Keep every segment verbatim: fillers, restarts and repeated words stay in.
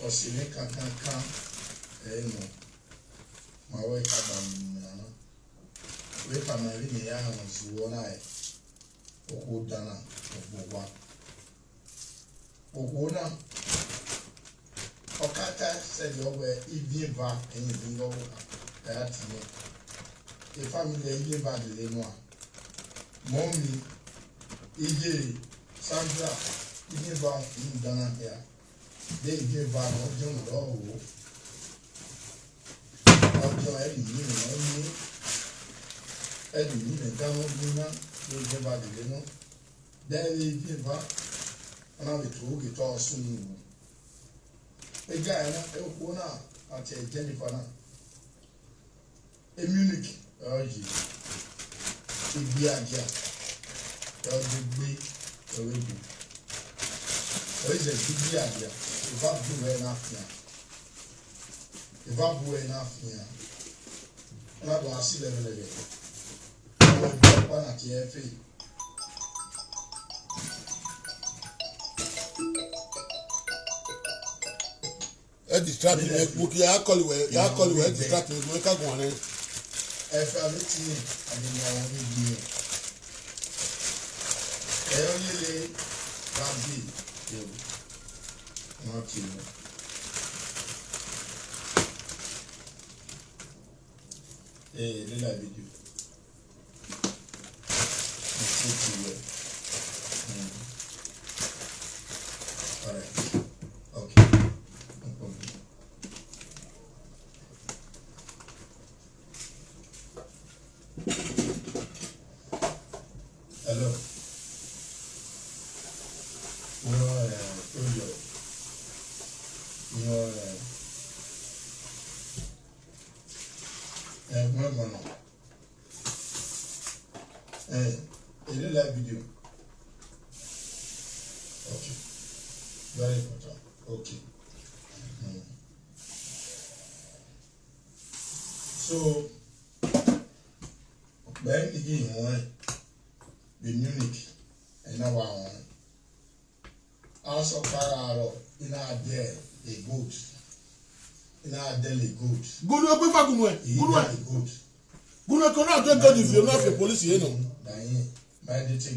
Ọse mwẹ kankankan, ẹ i nọ, ma wẹ ka da mu na na. Wẹ ka ma emwi ne ya rhan zuọ na, ẹ, okhuo dan na, ọ gbe owa. Okhuo na, ọ ka ta sẹrriọ wẹẹ, ivbi eva ẹre ivbi ọvbokhan, ẹ ra tie. Efamili ẹre ivbi eva dele nua. Mọmi, iye, Sandra, ivbi eva rhunmwuda na hia. De ivbi eva ne ọ diọn ne ọ ro. Ọ diọn ẹre ivbi ne ọ yin, ẹre ivbi ne dan ne ọ yin na, de ivbi eva dele nọ. Dẹghẹ ivbi eva, ọ na vbe tuẹ ogie te ọ sunu wu. Egae na, okhuo na, a tie Jennifer na. Munich ọre ọ ye, Igbiadia ọre ọ ye egbe, ọre ọ ye egbe. Ọ i zẹ egbe Igbiadia, eva bu ẹre na fian. Eva bu ẹre na fian. Ọ na do gha si lẹghẹlẹghẹ. Ọ na do ọkpa na tie ẹfe. Ẹ distract me, mo kì í ya call wẹ, ya call wẹ, ẹ distract me, mo ka guan nẹ. Ẹ fa mi ti, a ni ma wọn ni gbe. Ẹ yọ ni le, ba bi, yo. Wọn ti mu. Eh, they like video. It's so clear. Mm. All right. Okay. No problem. Hello. Wọ́n, eh, tó yọ. Wọ́n, eh, eh, wọ́n mọ̀ náà. Eh, you don't like video? Okay. Very important. Okay. Mm. So, bẹ́ẹ̀ ni kí n wọ́n ẹ̀, the Munich, ẹ̀ náà wà wọ́n. A sọ para rọ, ina dẹ a goat. Ina dẹ le goat. Gunu egbe fa gunu ẹ, gunu ẹ. Gunu ẹ kọ na dẹ goat fi na fi police yẹn nọ.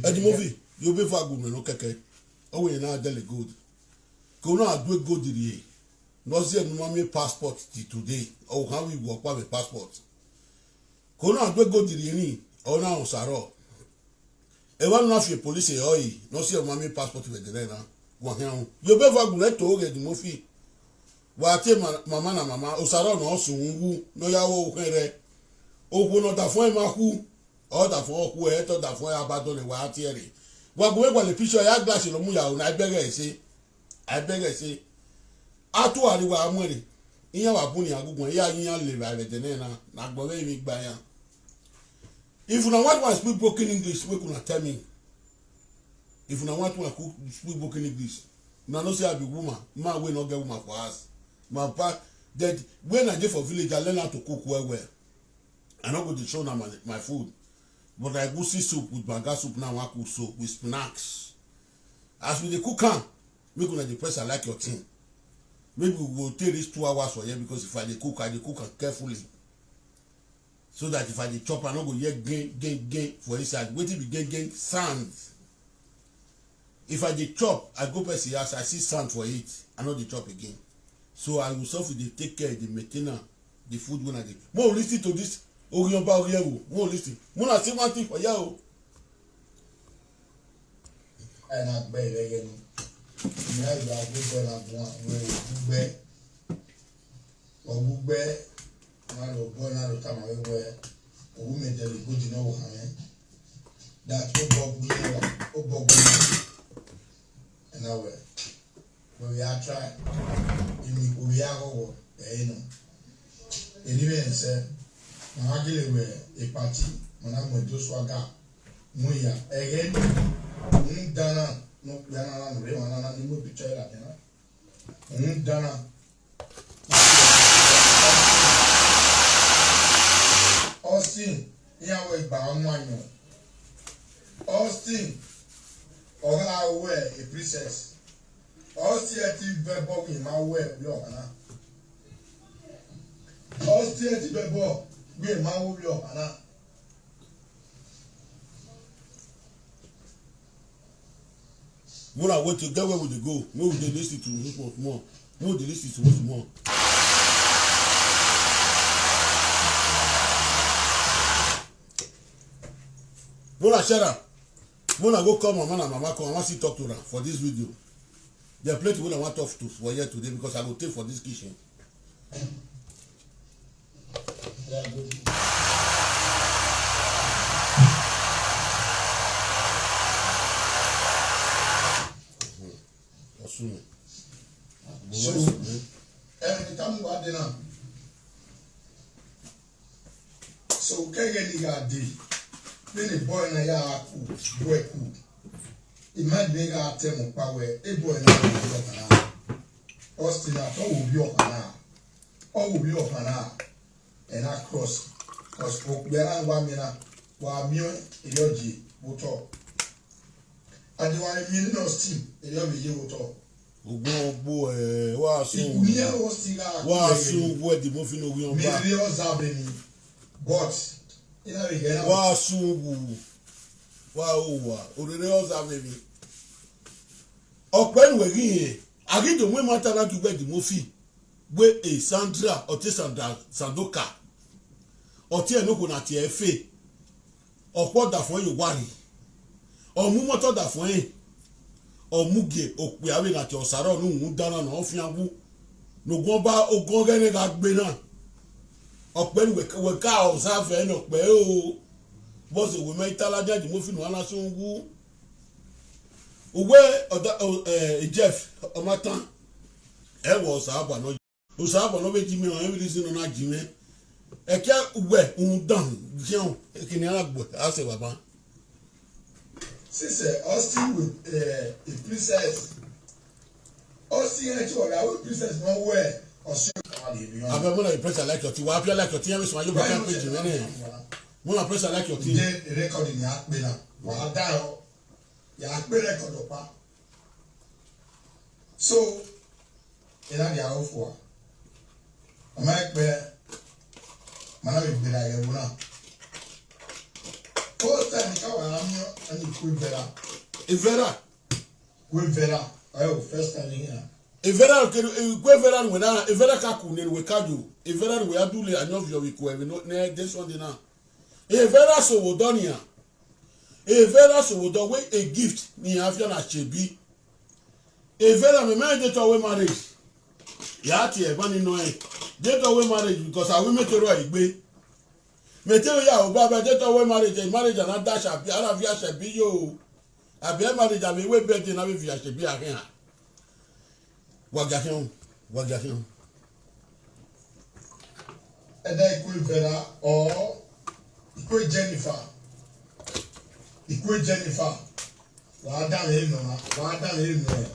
Ẹdimofi, yo be fa gunu ẹ nọ kẹkẹ. Ọ wẹ na dẹ le goat. Kọ na dẹ goat rhie. Nọ si ẹ ne u ma miẹn passport till today. Ọ khan vbe wọ ọkpa vbe passport. Kọ na dẹ goat rhie ni, ọ na họn sa rọ. Evba ne u na fi police ẹre ọre, ne ọ si ẹre ma miẹn passport vbe ẹdẹnẹrẹ na, wa khian ru. Ye obọ eva gu mwẹ to ghe Ẹdimofi. Wa tie ma-, mama na mama, Osaro ne ọ sunu wu, ne ọ ya ru okhuo ẹre. Okhuo ne ọ da fẹn ma khu, ọ da fẹn ọ khu, ẹ te ọ da fẹn a ba dọlọ, wa tie ẹre. Wa gu mwẹ gualọ picture, ya glass ne ọ mu ya ro, na bẹghe ẹse. A bẹghe ẹse. A tu a rri wa mu ẹre. Iran wa bun iran guguan, iran yin iran le evbare vbe ẹdẹnẹrẹ na, ne agbọn vbe emwi gba iran. If una want to speak broken English, make una tell me. If una want to speak broken English, una know say I be woman, man wey no get woman for house. My papa, that when I dey for village, I learn how to cook well well. I no go dey show una my, my food. But I go see soup with banga soup now, I cook soup with snacks. As we dey cook am, make una dey press am like your thing. Maybe we go take reach two hours for here, because if I dey cook, I dey cook am carefully. So that if I dey chop, I no go hear gen, gen, gen for inside. Wetin be gen, gen? Sand. If I dey chop, I go person house, I see sand for it, I no dey chop again. So I will suffer dey take care, dey maintain am, the food wey I dey. Mo listen to this, Orionba Oriewo, mo listen. Mo na see one thing for here o. Ẹ na gbe ẹre ghẹ ni. Ẹ na gbe ẹre ghẹ ni. Ọgbugbẹ, na rọ bọ na rọ tama vbe wẹ, owu mẹ dẹle igodi ne ọ vbe ohan mwẹ. That obọ gbe iran, obọ gbe iran. Ẹna wẹ, wẹ vbe a try, imi vbe a ghọghọ, ẹ i nọ. Eni vbe ẹsẹ, ma ma gele wẹ epati, ma na mu ẹdẹ osua ga, mu ya. Ẹghẹ ni, rhunmwuda na, ne okpia na na, ne ọ rre emwa na na, ne I mu picture ladian na. Rhunmwuda na, Austin, iran wẹ gba ọmọ ayọn. Austin, ọ gha wẹ a princess. Ọ si ẹtin vbe ẹbọ ghi ma wẹ vbe ọmwa na. Ọ si ẹtin vbe ẹbọ ghi ma wo vbe ọmwa na. Mona wait to get where we dey go. Make we dey listen to once more. Make we dey listen to once more. Mona share am. Mona go call mama na mama come. I wan still talk to am for this video. There plenty wey I wan talk to for here today because I go take for this kitchen. Ọsun. So, ẹni tá a mú wá dé náà. So, kẹghẹ ne I gha dee, vbene boy na ya ku, boy ku. I ma dee gha tẹ mu kpa wẹ, e boy na wo vbe ọkhan na. Austin na, ọ wo vbe ọkhan na. Ọ wo vbe ọkhan na. Ẹ na cross. Cause okpia na wa miẹn na, wa miẹn erriọ ye vbe otọ. A de wa miẹn nene Austin, erriọ vbe ye vbe otọ. Ugbẹn ọgbo, eh, wa sun. Miẹn Austin gha wa sun vbe Eddie Murphy no ghi ọba. Mi rhie ọza vbe emwi. But, I na vbe ghe na. Wa sun wu. Wa ho wa. Orere ọza vbe emwi. Ọkpẹ ne uwẹ ghi rẹn, a ghi do mu emwa ta na gie uwẹ Eddie Murphy. Wẹ e Sandra, ọ tie Sandra Sandoka. Ọ tie ne okhuo na tie ẹfe. Ọ khuẹ ọdafẹn ye owa rri. Ọ mu imọto ọdafẹn, ọ mu gie okpia vbe na tie ọsarọ ne uhunmwu dan na ne ọ fian wu. Ne ogun ọba ogun ọghẹnẹ gha gbe na. Ọkpẹ ne wẹ ka ọza vẹ ne ọkpẹ o. Vbọzẹ wẹ ma i ta ladian Eddie Murphy ne uwa na sẹ wu. Uwẹ ọda, o, eh, Jeff, ọ ma tan. Ẹ wẹ Osanobua nọ. Osanobua nọ vbe ji mẹ, ọ rẹn vbe reason nọ na ji mwẹ. Ẹkia uwẹ, uhunmwu dan, khian, ekene a na gbe, a sẹ baba. Sisẹ, Austin with, eh, a princess. Austin ẹ ti wọrẹ, a princess nọ wẹ, Austin. Abeg, mona press like your thing. Wa appear like your thing, every smile you go page, man. Mona press like your thing. Uje record ni a kpe na. Wa da o. Ya kpe record ọkpa. So, ena dia ofua. Ọ ma kpe, ma na vbe gberra ye ẹvbo na. First time ka wa ra miẹn ọni ku Evera. Evera? Ku Evera, ọre first time I hear. Evera kere, ku Evera ne wẹ na, Evera ka ku ne wẹ ka yo. Evera ne wẹ ya dule ayọn viọ vbe ku ẹvbe ne de Sunday na. Evera sẹ vbe odọ nian. Evera sẹ vbe odọ wẹ a gift ne iran fian na chebi. Evera mẹ ma rẹn date ọwẹ marriage. Ya tie ẹmwẹ ni nọ rẹn. Date ọwẹ marriage because a wẹ mẹ te rrọọ egbe. Mẹ te ya obọ abẹ date ọwẹ marriage, marriage a na da chebi, a na viọ chebi yo. Abẹ marriage a vbe wẹ birthday na vbe viọ chebi a khian. Wa gia khian, wa gia khian. Ẹdẹ ikue Vera or ikue Jennifer. Ikue Jennifer. Wa dan vbe nọ, wa dan vbe nọ.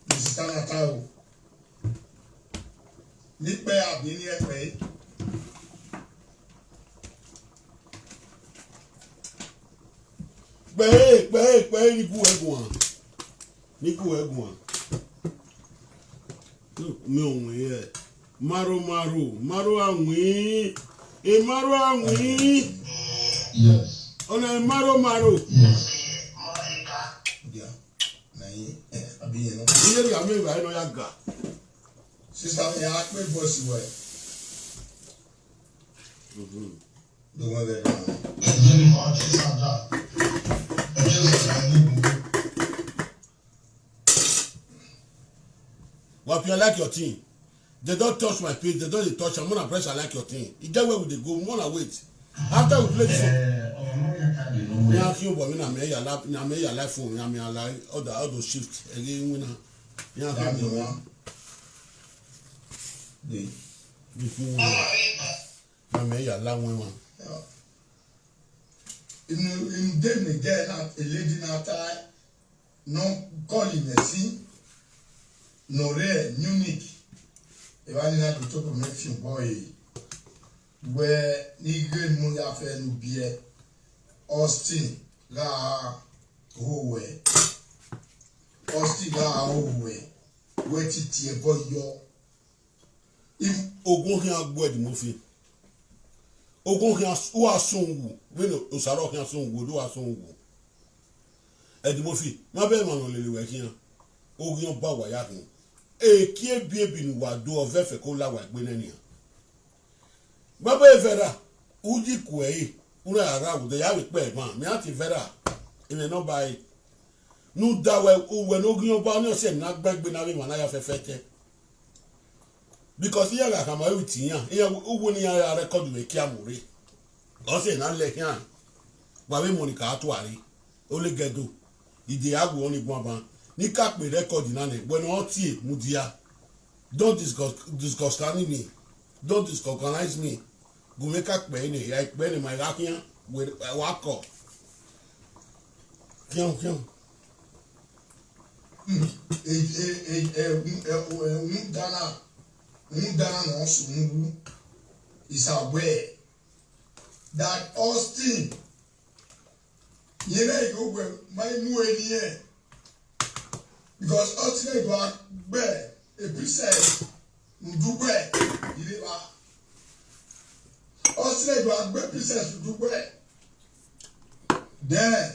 Misita na ta o. Ni kpẹ abi ni ẹkpẹ. Kpẹre, kpẹre, kpẹre ni gu ẹguan. Ni gu ẹguan. Mi ò win yẹ. Maro, maro, maro awin. E maro awin. Yes. Ọna e maro, maro. Yes. Yeah. Na yi, eh, abi yẹn nọ. Iye ni a miẹn vbe a nọ ya ga. Sista mi, a kpe bọsi wẹ. Mhm. Do wọn vẹ da. Ẹjẹ ni ma ọtí sàdá. Ẹjẹ sàdá ní ìbò. Wa pia like your thing. They don't touch my page. They don't dey touch am. Una press I like your thing. E get where we dey go. Una wait. After we play this one, me ask you, but me na me ya la, na me ya la phone, na me ya la other, other shift. Again, we na. Me ask you, but me. Before we na me ya la one one. Inu, inu dem ne girl na, a lady na ta, nọ call mẹ si, nọ rre Munich. Evba ni na do toko mẹ fi obọ ẹre. Wẹ ne I ghe mu ya fẹ ne u biẹ, Austin gha ho wẹ. Austin gha ho wẹ. Wẹ ti tie ẹbọ yọ. Ogun khian gbe Eddie Murphy. Ogun khian, u gha sunu wu, vbene Osaro khian sunu wu, do gha sunu wu. Eddie Murphy, ma bẹ emwa ne ọ lele wẹ khian, oghian ọba wa ya khin. Eki ebiebi ne uwa do, ọ vẹ ẹfẹ ke ọ la uwa egbe nẹ nian. Baba Evẹra, u yi ku ẹre, u na ra gha vbe odẹ ya vbe kpẹ emwa, mẹ a tie Evẹra, emwi ne ọ ba ẹre. Ne u da wẹ, uwẹ ne oghian ọba ọnii, ọ sẹ ne a gba egbe ne avbe emwa na ya fẹfẹtẹ. Because iran gha khama ẹre vbe iti iran, iran, uwu ne iran ra record vbe kia mu rre. Ọ sẹ ne a lẹ khian, wa vbe mu ni ka tua rre, ole gẹdo, ide a gu ọnii guan ban, ne I ka kpe record na nẹ, wẹ ne ọ tie mudia. Don't discuss, discuss me. Don't discuss me. Gu mwẹ ka kpẹ ne, ya kpẹ ne ma gha khian, wẹ wa kọ. Khian, khian. Udana, udana ne ọ sunu wu, is aware that Austin, yẹn na igho wẹ ma i mu eni ẹn, because Austin do a gbe a princess ne udu ugbẹ, ire evba. Austin do a gbe princess ne udu ugbẹ. Then,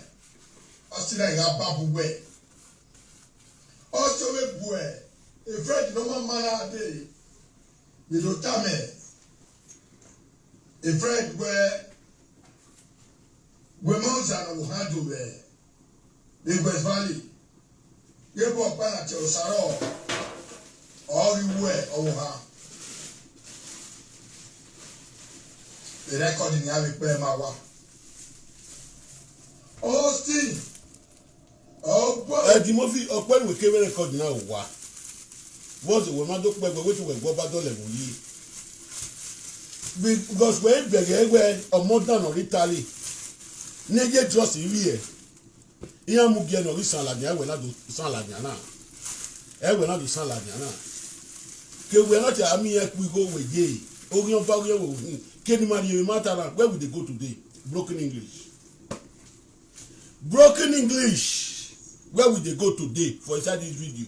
Austin gha ba bu ugbẹ. Austin vbe bu ẹ, friend ne ọ ma ma na dee, vbe do tama ẹ, friend wẹ, wẹ ma zẹ ne ọ ha do vbe, vbe West Valley. Ghẹ bọ ọkpa na tie Osaro, ọ ghi wẹ ọvbokhan. Record nian vbe kpẹ ma wa. Austin, ọ gbọ. Eddie Murphy, ọkpẹn wẹ kevbe record na wa. Vbọzẹ wẹ ma do kpẹ wẹ, wẹ te wẹ gu ọba dọlẹ vbe oyi. Because wẹ i bẹghe wẹ ọmọ dan nọ rre Italy, ne ye trust ivbi ẹ. Iran mu gie ne ọ ghi san ladian, ẹwẹ na do san ladian na. Ẹwẹ na do san ladian na. Ke wẹ na te a miẹn ku igho wẹ ye, oghian ọba, oghian wẹ hin. Ke ne ima rhie emwi ma ta na, where we dey go today? Broken English. Broken English. Where we dey go today for inside this video?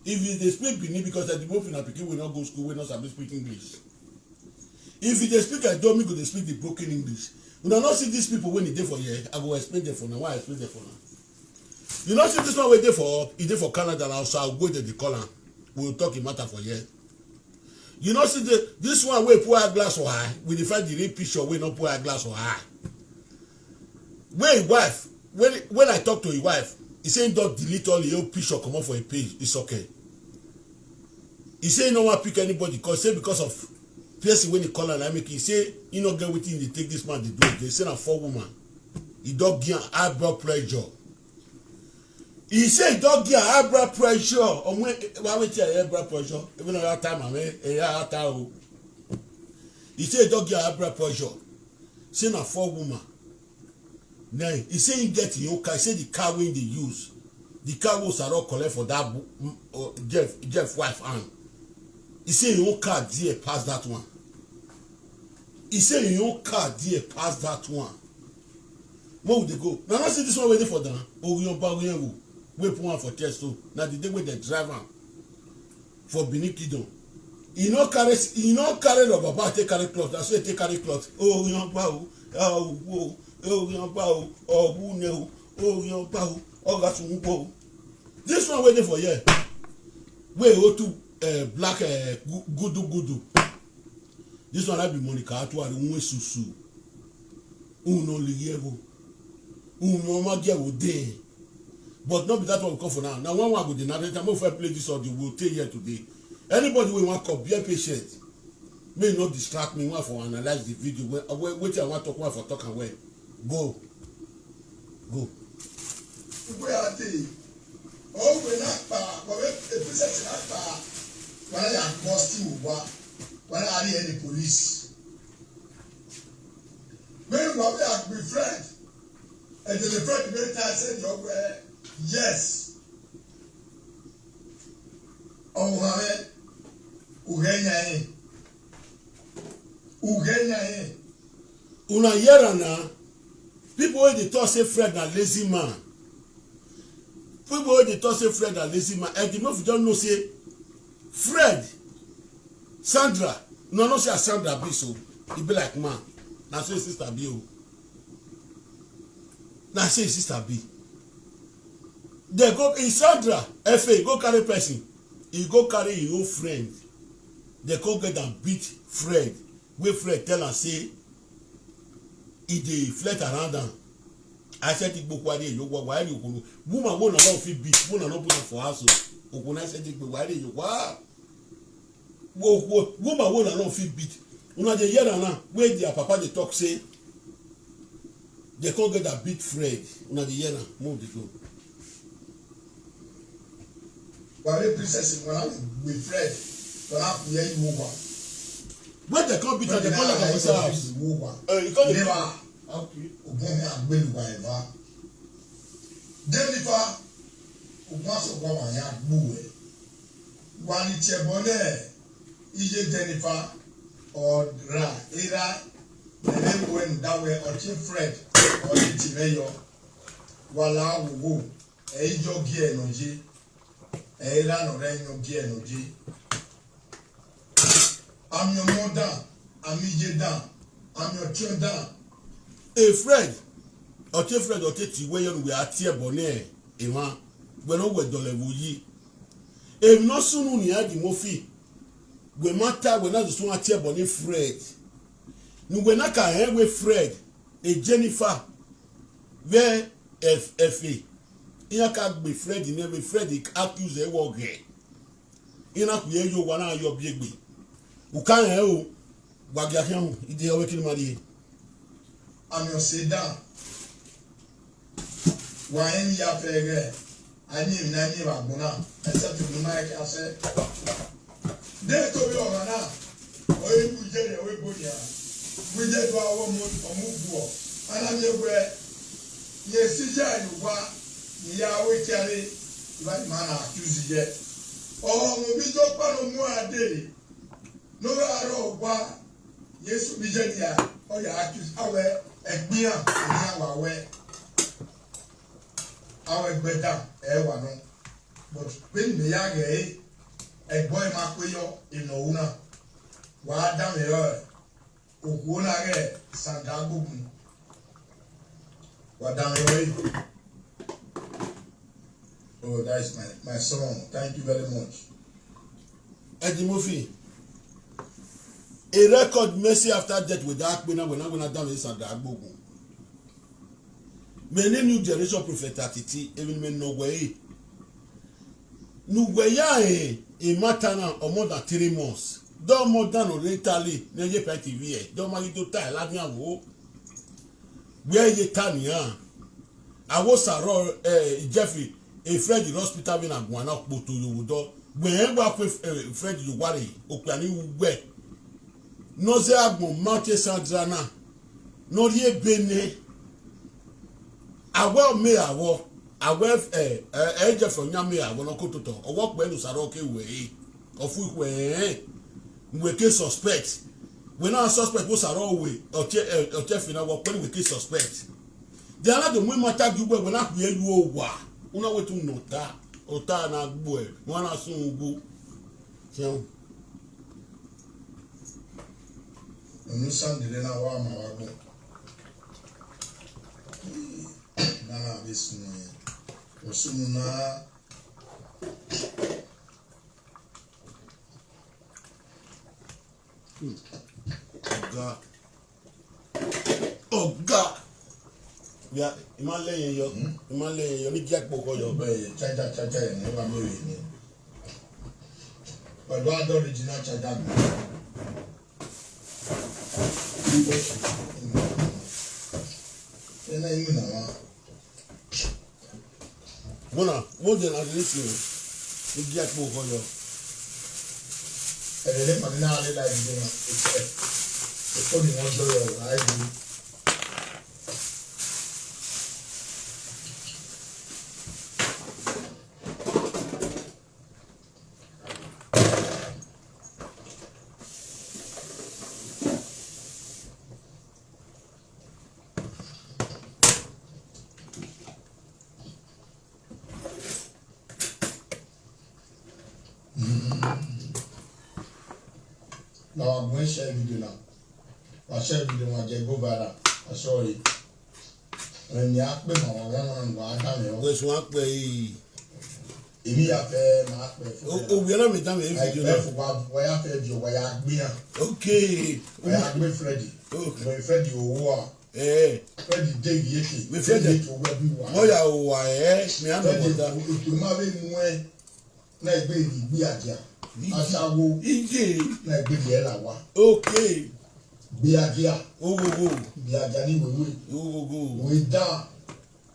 If you dey speak Benin, because Eddie Murphy na pikin wey no go school, wey no sabi speak English. If you dey speak Edo, me go dey speak the broken English. Una no see these people wey dey for here, I go explain them for now. Why I explain them for now? You no see this one wey dey for, e dey for Canada, na Osa Ogbu dem dey call am. We will talk the matter for here. You no see the, this one wey put eyeglass for eye, we dey find the real picture wey no put eyeglass for eye. Wey him wife, when, when I talk to him wife, he say he don delete all him own picture comot for him page, it's okay. He say he no wan pick anybody, cause say because of person wey dey call am, na make he say he no get wetin he dey take this man dey do again. Say na four woman. He don give am high blood pressure. He say he don give am high blood pressure. Ọmọ, wa wetin high blood pressure? Even na that time, man, eh, eh, that time o. He say he don give am high blood pressure. Say na four woman. Then he say he get him own car. He say the car wey he dey use, the car wey Osaro collect for that bu-, mm, uh, Jeff, Jeff wife hand. He say him own car dear pass that one. He say him own car dear pass that one. Where we dey go? Una no see this one wey dey for down? Oghian ọba, oghian ẹvbo, wey put am for chest so. Na the day wey dem drive am for Benin Kingdom. He no carry, he no carry rubber bag take carry cloth. Na so he take carry cloth. Oghian ọba o, awo, oghian ọba o, ọwu nẹ o, oghian ọba o, ọ gha sun ugbo o. This one wey dey for here, wey hold two, eh, black, eh, gu-, gudugudu. This one na be Monica Atuari, unu esusu. Unu no lighi ẹvbo. Unu ma gie ẹvbo dee. But no be that one we come for now. Now, one one go dey narrate, I'm gonna play this audio, we'll take here today. Anybody wey wan call, be patient. May no distract me, wan for analyze the video. When, when, wetin I wan talk, wan for talk am well. Go. Go. Ugbe ade, ọ wẹ na kpa, ọ wẹ episode na kpa, wa na ya bust him wa, wa na arrest the police. Meanwhile, we are be friend. And the friend wey tell say your way, yes. Ọmwa mwẹ, u ghẹ yan ẹre. U ghẹ yan ẹre. Una hear am na? People wey dey talk say Fred na lazy man. People wey dey talk say Fred na lazy man, Eddie Murphy don know say Fred, Sandra, no, no say Sandra be so. E be like man. Na so his sister be o. Na so his sister be. They go, e Sandra, Efe, go carry person. E go carry him own friend. They come get am beat Fred. Wey Fred tell am say e dey flirt around am. I said, "Igbo kwari eyo wa, wa eri okhuo." Woman wo na no fit beat, wo na no put am for house o. Okhuo na said, "Igbo wa eri eyo wa." Wo, wo, woman wo na no fit beat. Una dey hear am now, wey their papa dey talk say, they come get that beat Fred. Una dey hear am, mo dey go. Wa vbe princess, wa na gbe Fred, wa na khuẹ ye uwu owa. When they come beat am, they come like a visa house. Uwu owa. Eh, you come dey. Never. Okay. Obọ mẹ agbelu wa eva. Jennifer, obọ asọ wa wa ya gbu wẹ. Wa ni tie ẹbọ nẹ, iye Jennifer, ọ ra, erha, ẹre wẹ ne da wẹ, ọ tie Fred, ọ ni tie mwẹ yọ. Wa la wo wo, ẹ i yọ gie nọ ye, ẹ i ra nọ rẹ yọ gie nọ ye. Ami ọmọ dan, ami iye dan, ami ọtiọndan. E Fred, ọ tie Fred, ọ te tie wẹ yọ ne uwẹ a tie ẹbọ nẹ emwa, wẹ ne ọ wẹ dọlọ ẹvbo yi. Emwi ne ọ sunu nian Eddie Murphy, wẹ ma ta wẹ na zoso a tie ẹbọ ne Fred. Ne uwẹ na ka rẹn wẹ Fred, e Jennifer, vbe Ef-, Efe, iran ka gbe Fred nẹ vbe Fred accuse ẹre wẹ ọghẹ. Iran na khuẹ ye owa na yọ biegbe. U ka rẹn o, wa gia khian hu, ide ọvbe kene ma rrie. Ami ọse dan. Wa rẹn emwi ya fẹ ẹghẹ, a miẹn emwi ne a miẹn vbe agbọn na, except emwi ne u ma rẹn khian sẹ. De to vbe ọmwa na, ọre mu iye rẹ, ọre gbe nian, mu iye do aro ọmọ, ọmọ uguọ, a na miẹn wẹ, rẹn si iye ẹre ye owa, ne I ya ru ekiare, I ma, I ma na accuse iye. Ọmọ vbe iye ọkpa ne ọ mu ra dee. Ne ọ gha rrọọ owa, Jesu vbe iye nia, ọ ya accuse, a wẹ ẹgbẹe iran, iran wa wẹ, a wẹ ẹgbẹe dan, ẹ wa nọ. But vbene imẹ ya ghee, ẹgbẹe ma kue yọ, emwi ne ọ ru na, wa danmwehọ okhuo na ghe Sandra Agbogun. Wa danmwehọ ẹre. Oh, that is my, my song. Thank you very much. Eddie Murphy, a record Mercy After Death with that akpe na wẹ na wẹ na danmwehọ Sandra Agbogun. Mẹ ne new generation prophet Atiti, emwi ne imẹ nọ wẹ ẹre. Ne uwẹ ya rẹn emata na, ọ more than three months. De ọ more than nọ rre Italy, ne ọ ye Pi T V ẹre, de ọ ma ghi do ta ẹre ladian vbo. Wẹ ye ta nian, a wo sarọ, eh, Jeffrey, e Fred rre hospital vbe na guan na kpoto ye owa odọ. Wẹ rẹn wa ku, eh, Fred ye owa rre, okpia ni ru wẹ. Ne ọ zẹ agbọn ma tie Sandra na, ne ọ rhie ebe nẹ. A wẹ ọ miẹn avọ, a wẹ, eh, eh, eh, Jeffrey ọ yan miẹn avọ ne ọ ko totọ, ọ wẹ ọkpẹ ne Osaro ke wẹ ẹre, ọ fu ikhuẹ rẹn, wẹ ke suspect. Wẹ na suspect vbe Osaro wẹ, ọtiẹ, eh, ọtiẹ fi na wẹ ọkpẹ ne wẹ ke suspect. Then a na do mu imata gie uwẹ, wẹ na khuẹ ye owa, u na wẹ te unu ọta, ọta na gbuẹ, wa na sun ugbo. Fian. Unu Sunday na wa ma wa gbọn. Na na vbe sunu ẹn. Osunu na. Ọga. Ọga. Ya, I ma lẹ yẹn yọ. Hmm? I ma lẹ yẹn yọ, ne I gia kpokọ yọ. Bẹẹ, charger, charger yẹn, ẹ wa miẹn vbe nẹ. Pẹ̀lú adọ original charger mi. Ena inu na wa. Bona, mo je na release you. Igi akpo ko yo. Ere le mani na le la igi na. Eko ni won do yo, ai. Na wa guan share video na. Wa share video, wa jẹ go viral. Wa share ọre. Ẹmwẹ ne a kpe ma wa, wa na wa da mwẹ. Wẹ suẹn akpẹ ii. Emwi ya fẹ ma kpẹ fo. O, o, we na me da mwẹ video na. Fo wa, wa ya fẹ video, wa ya gbe iran. Okay. Wa ya gbe Freddy. Okay. Wẹ Freddy owa. Eh. Freddy de yeke. Wẹ Freddy. Yeke wẹ bi wa. Mo ya owa, eh, me a nọ Freddy, wọta. O, o, o ma vbe mu ẹ. Na egbe rhie igbe adia. Ije. Asawo. Ije. Na egbe rhie la wa. Okay. Gbe adia. Ogogo. Gbe adia ni wewe. Ogogo. We da.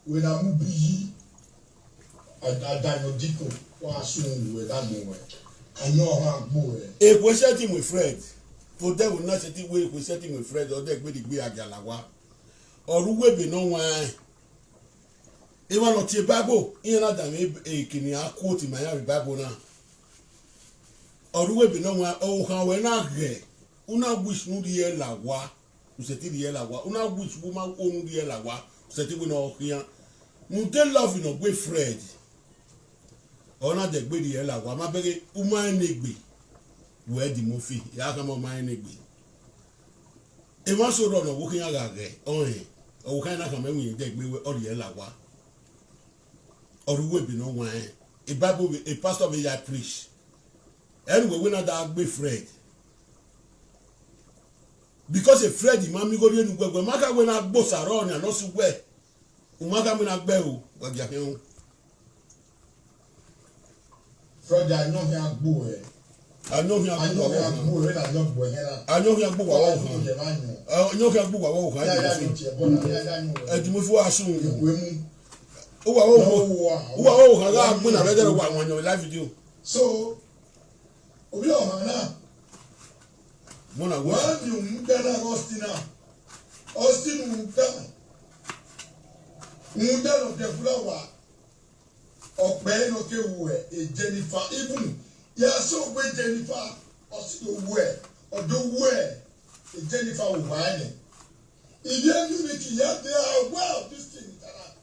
We na mu bi yi. A, a da yan diko. Wa sun we da mu we. A yan ọhan gbo we. Ekhue sẹtin mu Fred. Fo dẹ we na sẹtin we ekhue sẹtin mu Fred. Ọ dẹ gbe rhie igbe adia la wa. Ọ ru uwu ebe ne ọ wan. Emwa ne ọ tie Bible, iran na danmwẹ ebe, ekene a quote ma iran vbe Bible na. Ọ ru uwu ebe ne ọ wan, okhan ruẹ na ghẹ, u na wish ne u rhie la wa, u sẹtin rhie la wa, u na wish vbe u ma, u rhie la wa, u sẹtin wẹ ne ọ khian. Rhunmwuda love ne ọ gbe Fred, ọ na dẹ gbe rhie la wa, ma bẹghe u ma rẹn ne egbe, wẹ Eddie Murphy, ya khama u ma rẹn ne egbe. Emwa so rrọọ ne ọvbokhan iran gha ghẹ ọnrẹn, ọvbokhan iran na khama ẹwinrẹn dẹ gbe wẹ ọ rhie la wa. Ọ ru uwu ebe ne ọ wan rẹn. E Bible vbe, e pastor vbe ya preach. Ẹ ne uwẹ wẹ na da gbe Fred. Because e Fred ma miẹn igho rhie ne uwẹ, wẹ ma kha wẹ na gbe Osa rrọọ nian ne ọ sẹ uwẹ. U ma kha wẹ na gbe ẹre o, wa gia khian o. Fred, ayọn khian gbe uwẹ. Ayọn khian gbe uwa vbe okhan. Ayọn gbe uwẹ na ayọn gbe ẹre na. Ayọn khian gbe uwa vbe okhan. Ayọn khian gbe uwa vbe okhan. Ya, ya, ya, ya, ya, ya, ya, ya. Eddie Murphy wa sun. Ekue mu. Uwa vbe okhan. Uwa vbe okhan gha gbe na vbe ẹdẹrẹ wa wan ayọn vbe live video. So, ovbi ọmwa na. Mọ na wẹ. Wa ni rhunmwuda na Austin na. Austin rhunmwuda. Rhunmwuda ne ọ dẹ flower. Ọkpẹ ne ọ ke wu ẹ, e Jennifer, even ya sẹ ogbe Jennifer, ọ si do wu ẹ, ọ do wu ẹ, e Jennifer wu wa ẹnẹ. Ivbi Munich ya they are aware of this thing, that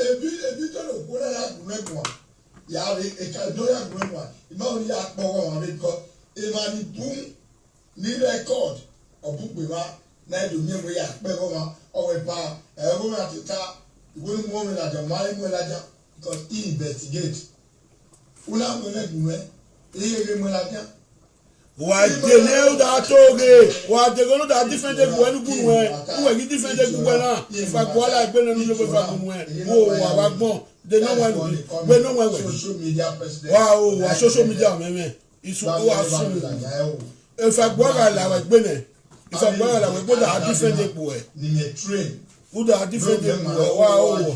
ebi, ebi to lo kwo na ya gu mẹ guan. Ya re, e ka do ya gu mẹ guan. I ma only ya kpọ wọn, because emwa ni bun ni record, ọ bun gbe mwa, na do miẹn wẹ ya kpẹ ẹghẹ ọmwa, ọ wẹ ba, ẹghẹ ọmwa te ta, iwẹ ne u mu ọmwa ladian, ma i mu ẹn ladian, because he investigate. U na mu ẹn gu mẹ, I ghe ghe mu ẹn ladian. Wa dele u da to ghe, wa dele u da defend egbe uwẹ ne u gu nuẹn, uwẹ ghi defend egbe uwẹ na, ifa gua la egbe nẹ ne u ye egbe ifa gu nuẹn, wo wa vbe agbọn, de nọ wẹn, wẹ nọ wẹn wẹ. Social media president. Wa o, wa social media mwẹ mwẹ. Isu, wa sun. Efa gua gha la wẹ egbe nẹ. Efa gua gha la wẹ egbe, u da defend egbe uwẹ. Ni mẹ train. U da defend egbe uwẹ, wa o.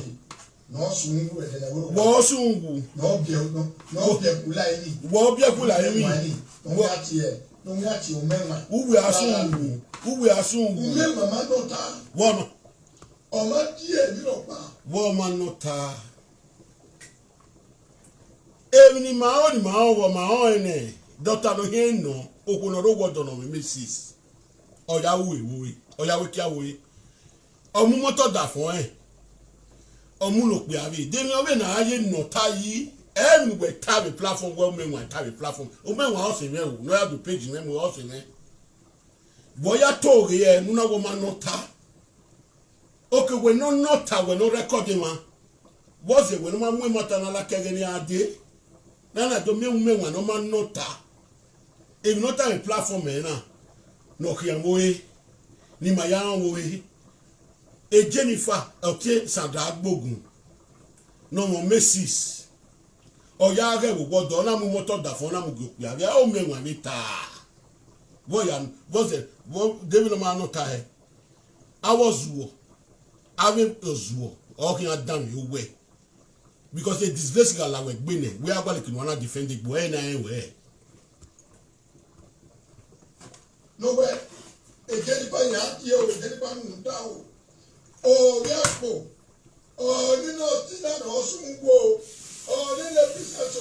Nọ sun wu ẹdẹ na wẹ. Wọ sun wu. Nọ biẹ, nọ, nọ biẹ ku la eni. Wọ biẹ ku la eni. Nọ ya tie, nọ ya tie omẹmwa. Uwẹ a sun wu. Uwẹ a sun wu. Omẹmwa ma nọ ta. Wọ ma. Ọ ma die emwi rhọkpa. Wọ ma nọ ta. Emwi ne ima rẹn, ne ima rẹn, ọghọ ma rẹn nẹ, dọta ne ọ khian nọ, okhuo ne ọ rre owa ọdọ nọ mwẹ Macy's. Ọ ya ru evbore, ọ ya ru ekia vbore. Ọ mu imọto da fọn rẹn, ọ mu ne okpia vbe. De emwi ọ vbe ne a ye nọ ta yi, ẹ ne uwẹ ta vbe platform, wẹ u mẹ wan ta vbe platform. U mẹ wan ọse mwẹ o, ne ọ ya do page mwẹ mu ọse mwẹ. Vbe ọ ya to ghe ẹre, ne u na wẹ ọ ma nọ ta. Oke, wẹ ne ọ nọ ta, wẹ ne ọ record emwa. Vbọzẹ wẹ ne ọ ma mu emwa ta na laka ẹghẹ ne iran dee. Ne a na do miẹn umẹmwa ne ọ ma nọ ta. Emwi ne ọ ta vbe platform ẹre na, ne ọ khian vbe ore, ne ima ya rẹn vbe ore. E Jennifer, ọ tie Sandra Agbogun, ne ọ mwẹ Macy's. Ọ ya ghẹ vbe owa ọdọ, ọ na mu imọto da fọn, ọ na mu gie okpia vbe, ọ miẹn ẹwaẹn vbe ta. Vbọ ya, vbọzẹ, vbọ, de emwi ne ọ ma nọ ta hẹ? Avbe ọzuọ, avbe ọzuọ, ọ khian danmwẹ owẹ. Because a disgrace gha la wẹ egbe nẹ, wẹ a gualọ eke ne uwa na defend egbe, ẹ i na rẹn wẹ. Ne owẹ, e Jennifer ya tie o, e Jennifer rhunmwuda o. Ovbi akpo, ọ ni nọ Austin na, ọ sun wu o. Ọ ni nọ Princess o.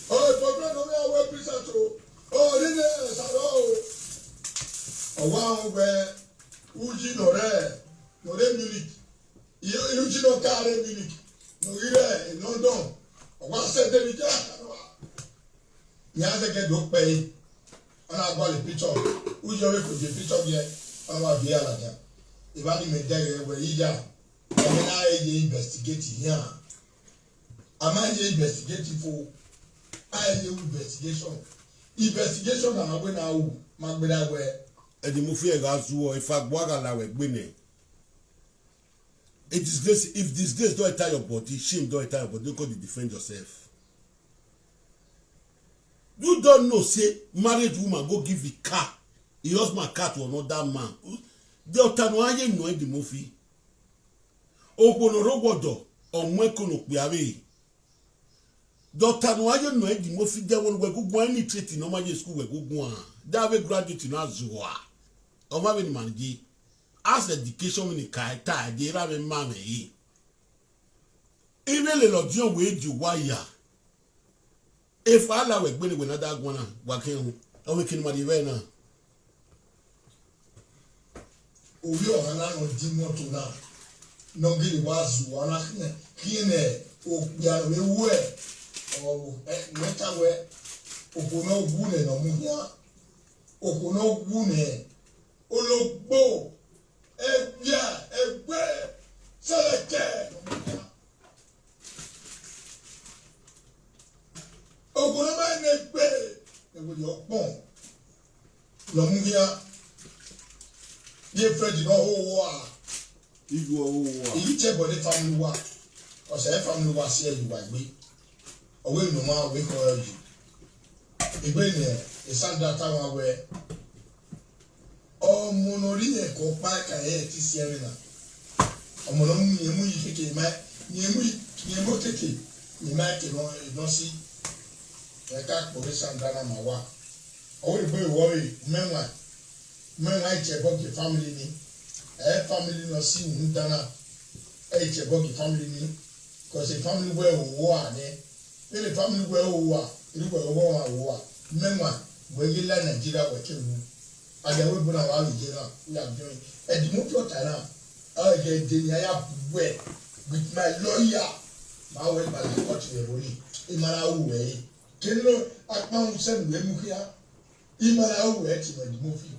Ọ, e boyfriend ne ọ ya wẹ Princess o. Ọ ni nọ Sarah o. Ọ wa rẹn wẹ uyi ne ọ rre, ne ọ rre Munich. I, uyi ne ọ ka rre Munich, ne ọ ghi rre London. Ọ wa sẹ David ya ka nọ. Iran zẹgẹ do kpẹre, ọ na gualọ picture, u yọ vbe khodie picture vbiẹ, ọ na wa viẹ ladian. Evba ni mẹ dẹghe wẹ iya, ọ na ye investigate iran. A ma ye investigate fo, a ye investigation. Investigation na wẹ na ru, ma gbera wẹ. Eddie Murphy ẹ gha zuọ, efa gua gha la wẹ gbe nẹ. A disgrace, if disgrace don enter your body, shame don enter your body, don't come dey defend yourself. You don't know say married woman go give the car, the husband car to another man. The ọta nọ a ye nọ Eddie Murphy. Okhuo ne ọ rre owa ọdọ, ọ mu ẹko ne okpia vbe. Dọta ne uwa ye nọ Eddie Murphy, de ẹvbo ne uwẹ gu guan, any trade ne ọ ma ye school uwẹ gu guan, de avbe graduate na zua. Ọmwa vbene ima ye, as education vbene ka ta, de erha mwẹ ma mwẹ re. Ivbe lele ọdiọn wẹ di uwa ya. Efa la wẹ gbe ne wẹ na da guan na, wa khian hu, ọ vbe kene ma rhie vbe na. Ovbi ọmwa na ne ọ di imoto na, ne ọ gele wa zua na khian, khian ne okpia ne ọ vbe ru ẹe, ọ, ẹ, mẹ ta wẹ, okhuo ne ọ wu nẹ ne ọ mu khian, okhuo ne ọ wu nẹ, ologbo, ẹgbia, ẹgbẹ, sẹlẹkẹ ne ọ mu khian. Okhuo ne ọ ma nẹ egbe, ẹvbo ye ọkpọn ne ọ mu khian, ye friend ne ọ ho uwa. Iyu ọho uwa. I ghi tie ẹbọ ne family uwa, ọ sẹ family uwa si ẹre uwa egbe. Ọ wẹ ne ọ ma wẹ khọ ẹre yi. Egbe ne Sandra tama wẹ, ọmọ ne ọ rhie ẹko ọkpa ka ẹre te si ẹmwẹ na. Ọmọ ne ọ mu, ne mu yi keke, ma, ne mu yi, ne mu keke, ne ma ke nọ, nọ si. Ẹ ka kpọghe Sandra na ma wa. Ọ wẹ egbe wọ re, mẹ wan, mẹ wan i tie ẹbọ gie family ni. Ẹ family nọ si unu dan na. Ẹ i tie ẹbọ gie family ni. Cause family wẹ o wa nẹ. Vbene family wẹ o wa, iri wẹ o wa wa. Mẹ wan, wẹ ye la Nigeria wẹ ke wu. Adia wẹ bu na wa vbe ye na, we are doing. Ẹdimọfi ọta na, ọ ghe de ni a ya bu wẹ with my lawyer. Ma wẹ ma la court vbe ẹvbo ni. I ma na ru wẹ re. Kene akpan usẹ ne u mu khian. I ma na ru wẹ te Ẹdimọfi.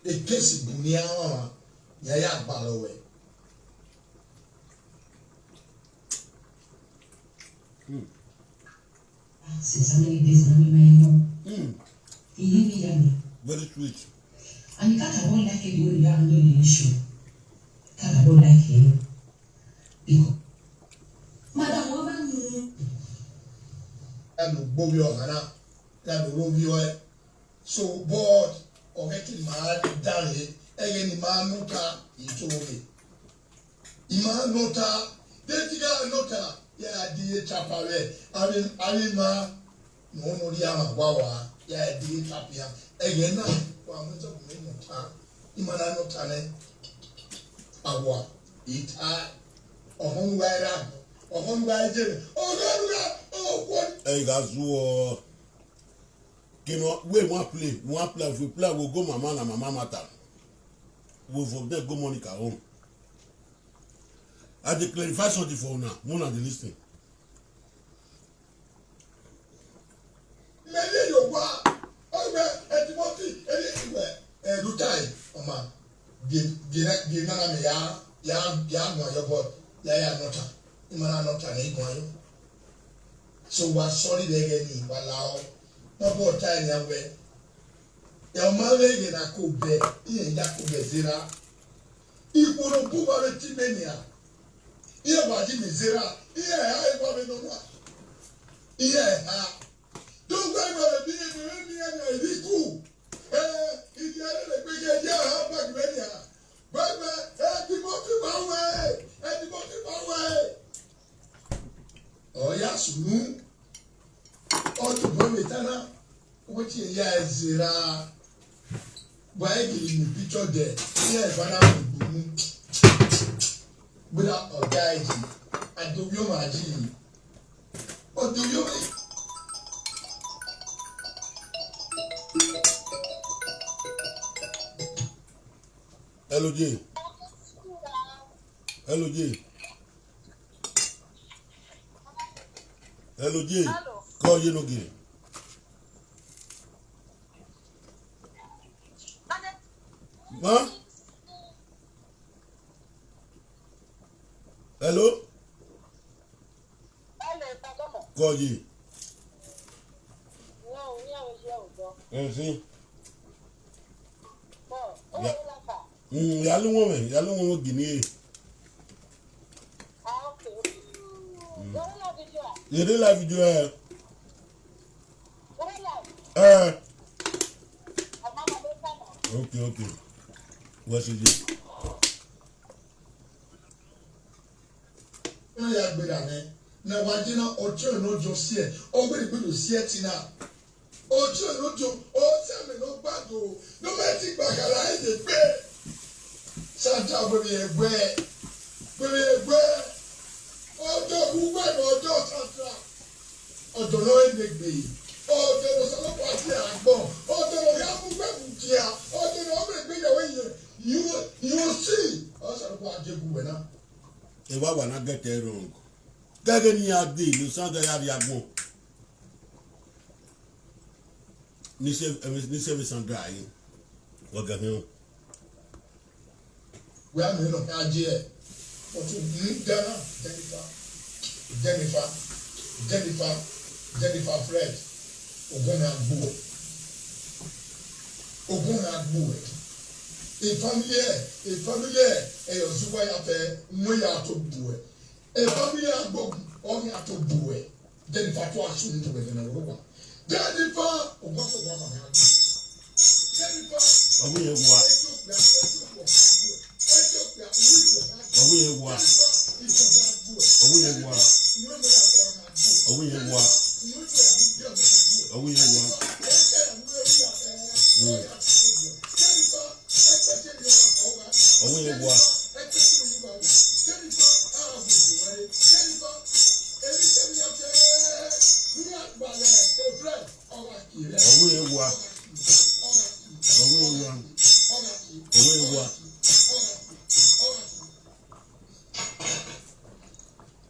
E case bu ni a rọnmwa, ya ya gbalọ wẹ. Hmm. Since how many days na me my mom? Hmm. He leave me yam. Very sweet. And you can't have one like it when you are doing the issue. Can't have one like him. Because madam, what about you? Ẹnu gbovbi ọmwa na, ẹnu rovbi ọe. So, but, ọ ghẹ ke ima danre, ẹghẹ ne ima nọ ota, I to rre. Ima nọ ota, de ti gha nọ ota, ya di ye tapa vbe, avbe, avbe ima, ne ọ nọ rhie amwa gua wa, ya di ye tapa iran. Ẹghẹ na, wa mu ẹzọ bu mẹ nọ ota, ima na nọ ota nẹ, awa, I ta, ọhọn uwa ra, ọhọn uwa je, ọhọn uwa, ọhọn. Ẹ gha zuọ. Kene we wan play, we wan play, if we play, we go mama na mama matter. We for there go Monica home. I dey clarify something for una, una dey listen. Many you wa, ọgbẹ Ẹdimọfi, ẹni ìwẹ, ẹ, Rutai, ọma, gẹ, gẹ, gẹ nana mẹ ya, ya, ya guan yọ, but ya, ya nọ ota, ima na nọ ota ne I guan yọ. So wa sorry vbe ẹghẹ ni, wa la ọ. Nọbọ ta ẹre nian wẹ, ẹ, ọ ma vbe ẹghẹ na ko bẹ, iran ya ko bẹ zera. Ikhuo ne ọ bu uwa vbe te imẹ nian, iran wa ji mẹ zera, iran ẹre ha wa vbe nọ nua. Iran ẹre ha. Do uwa ima vbe bi iran vbe miẹn nian iriku. Ẹ, idiarere gbe ye ya ha bag vbe nian. Gbẹgbẹ, Ẹdimọfi ma wẹ, Ẹdimọfi ma wẹ. Ọ ya sunu, ọ tobọ vbe ta na, wẹ tie ya ẹzẹ ra, wa e gele mu picture dẹ, iran eva na mu gbunu. Gbera ọ da ẹre yi, a do vbiẹ ọmwa yi. Ọ do vbiẹ ọmwa yi. Hello, Jay. Hello, Jay. Hello, Jay. Hello. Call you no gay. Ma? Hello? Hello, Papa. Kọ yi. No, we are here with you. Ẹ sin. Bọ, o Ya- wẹ la fa? Mm, ya lu wọn mẹ, ya lu wọn mẹ gini e. Ah, okay, okay. Mm. Wẹ la video a? Ye de la video ẹ. Wẹ la? Ẹ. Ama ma be fa na. Okay, okay. Wẹ se ye. Iran ya gberra mwẹ ne a wa ye na, ọtiọnrẹn ne ọ jọ siẹ, ọ wẹ ne egbe do siẹ ẹtin na. Ọtiọnrẹn ne ọ jọ, ọ sẹ mẹ ne ọ gba do, ne ọ ma ti gba kha ra ye egbe. Sandra wẹ vbe ẹguẹ, wẹ vbe ẹguẹ, ọdọ uwẹ ne ọdọ Sandra, ọdọ ne ọ re egbe, ọdọ ne Osanobua tie agbọn, ọdọ ne ọ gha mu uwẹ mu dia, ọdọ ne ọ wẹ egbe ya wẹ ye, you, you see, Osanobua die gu wẹ na. Evba wa na get it wrong. Kẹghe ne iran dee ne Sandra ya rrie agbọn. Ni se, ni se vbe Sandra yi. Wa ga hin. Wẹ a mẹ nọ kha je ẹ. But u mu da na, Jennifer. Jennifer. Jennifer. Jennifer Fred. Ogun na gbu ẹ. Ogun na gbu ẹ. E family ẹ, e family ẹ, ẹ yọ zuwa ya fẹ, mu ya to gbu ẹ. E family agbọn, ọ ghi a to bu ẹ. Jennifer to asu ni to wẹ vbe ne ọ ro wa. Jennifer, o gba to wa ma ya. Jennifer. Ọ wẹ iran wa. Ọ wẹ iran wa. Ọ wẹ iran wa. Ọ wẹ iran wa. Ọ wẹ iran wa. Mm. Ọ wẹ iran wa. Ọ wẹ iran wa. Ọ wẹ iran wa. Ọ wẹ iran wa.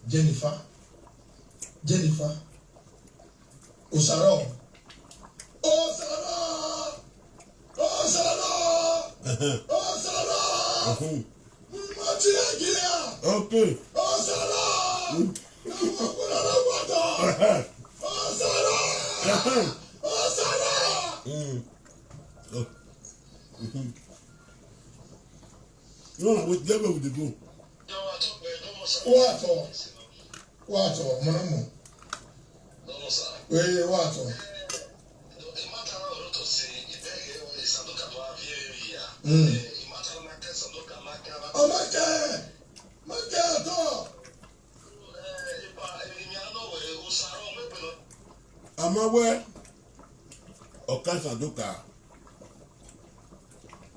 Jennifer. Jennifer. Osaro. Osaro. Osaro. Ẹhẹn. Osaro. Ẹhẹn. Mo ti yẹ kí ẹ. Okay. Osaro. Mm. Àwọn ọkùnrin náà wà tán. Ẹhẹn. Osaro. Ẹhẹn. Osaro. Mm. Oh. Mm-hmm. No, we never would go. What? Wa tọ, mọ na mọ. Ee, wa tọ. Mm. Ọ ma kẹ, ma kẹ atọ. Ama wẹ, ọ ka Isandoka.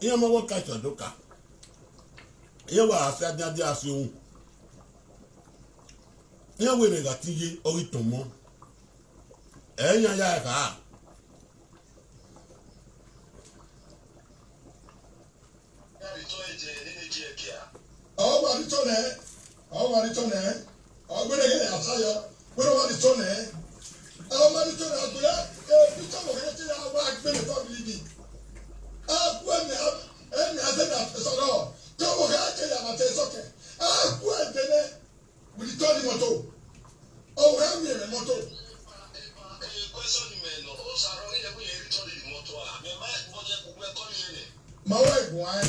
Iran ma wẹ ọ ka Isandoka. Iran wa sẹ adiadia si uhunmwu. Iran wẹ ne gha te iye, ọ ghi tọn ọmọ. Ẹ iran ya ẹre kha. Ọ wa rhitọ nẹ, ọ wa rhitọ nẹ, ọ gbẹdẹ ghẹ ya sa yọ, wẹ ne ọ wa rhitọ nẹ, ọ ma rhitọ nẹ, ọ gbẹdẹ, e picture wẹ ghẹ te ya wa gbẹdẹ family bi. A ku ẹmẹ, ẹmẹ a zẹ na sọrọ, ke wẹ ghẹ te ya ma te sọkẹ, a ku ẹdẹ nẹ. With the turn motor. Ọ wẹ miẹn mwẹ motor. Ma wa iguan ẹn.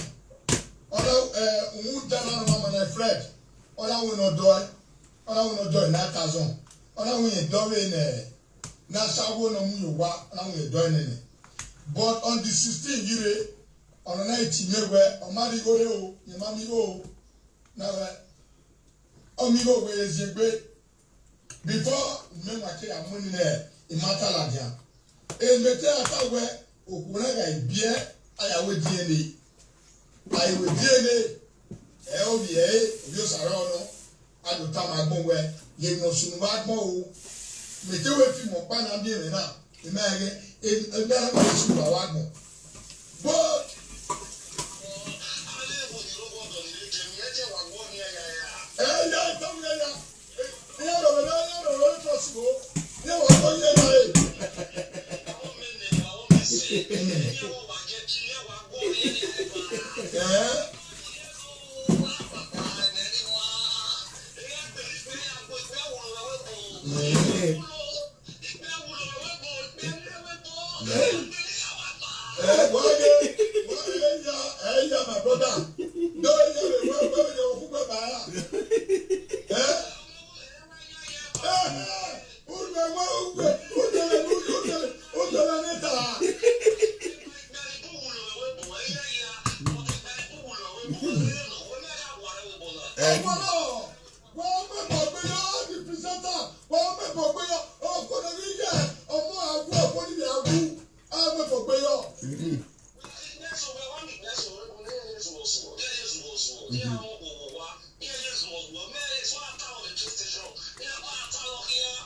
Ọ na, eh, uhunmwu da na nọ ma na Fred. Ọ na winna ọdọ ẹn. Ọ na winna ọdọ ẹn nine thousand. Ọ na winna ọdọ vbe nẹ, na sa wo nọ mu ye owa, ọ na winna ọdọ ẹn nene. But on the sixteen yi rre, ọ na na ti miẹn wẹ, ọ ma rhie igho rre o, rẹn ma miẹn igho o. Na wẹ, ọ miẹn igho wẹ e ziengbe. Before mẹ ma ke ya mu ni nẹ, I ma ta ladian. Mẹ te ya ta wẹ, okhuo na gha biẹ, a ya wẹ D N A. A i wẹ D N A, ẹ ovbi ẹre, ovbi Osaro nọ, a do tama agbọn wẹ, ye emwi ne ọ sunu vbe agbọn o. Mẹ te wẹ fi mu ọkpa na miẹn mwẹ na, I ma rẹn ghẹ, e, e, ne a na wẹ sunu vbe agbọn. But, ẹ ya, e tama ya ya. Iran rhọvbe ne iran rhọvbe ne trust vbo, iran wa kọ ye na re. Eh? Eh. Eh? Eh, why you, why you, eh, yeah, my brother. No, yeah, why, why you, who, who, who, eh? Eh, eh, unu ẹmwẹ ugbe, udele, udele, udele ne ta. Eh. Ọmọ náà, wọ́n mẹ́bọ̀ gbé yọ, the presenter, wọ́n mẹ́bọ̀ gbé yọ, ọkọ náà ní yẹ, ọmọ àgbo, ọkọ níbi àgbo, a mẹ́bọ̀ gbé yọ. Mm-hmm.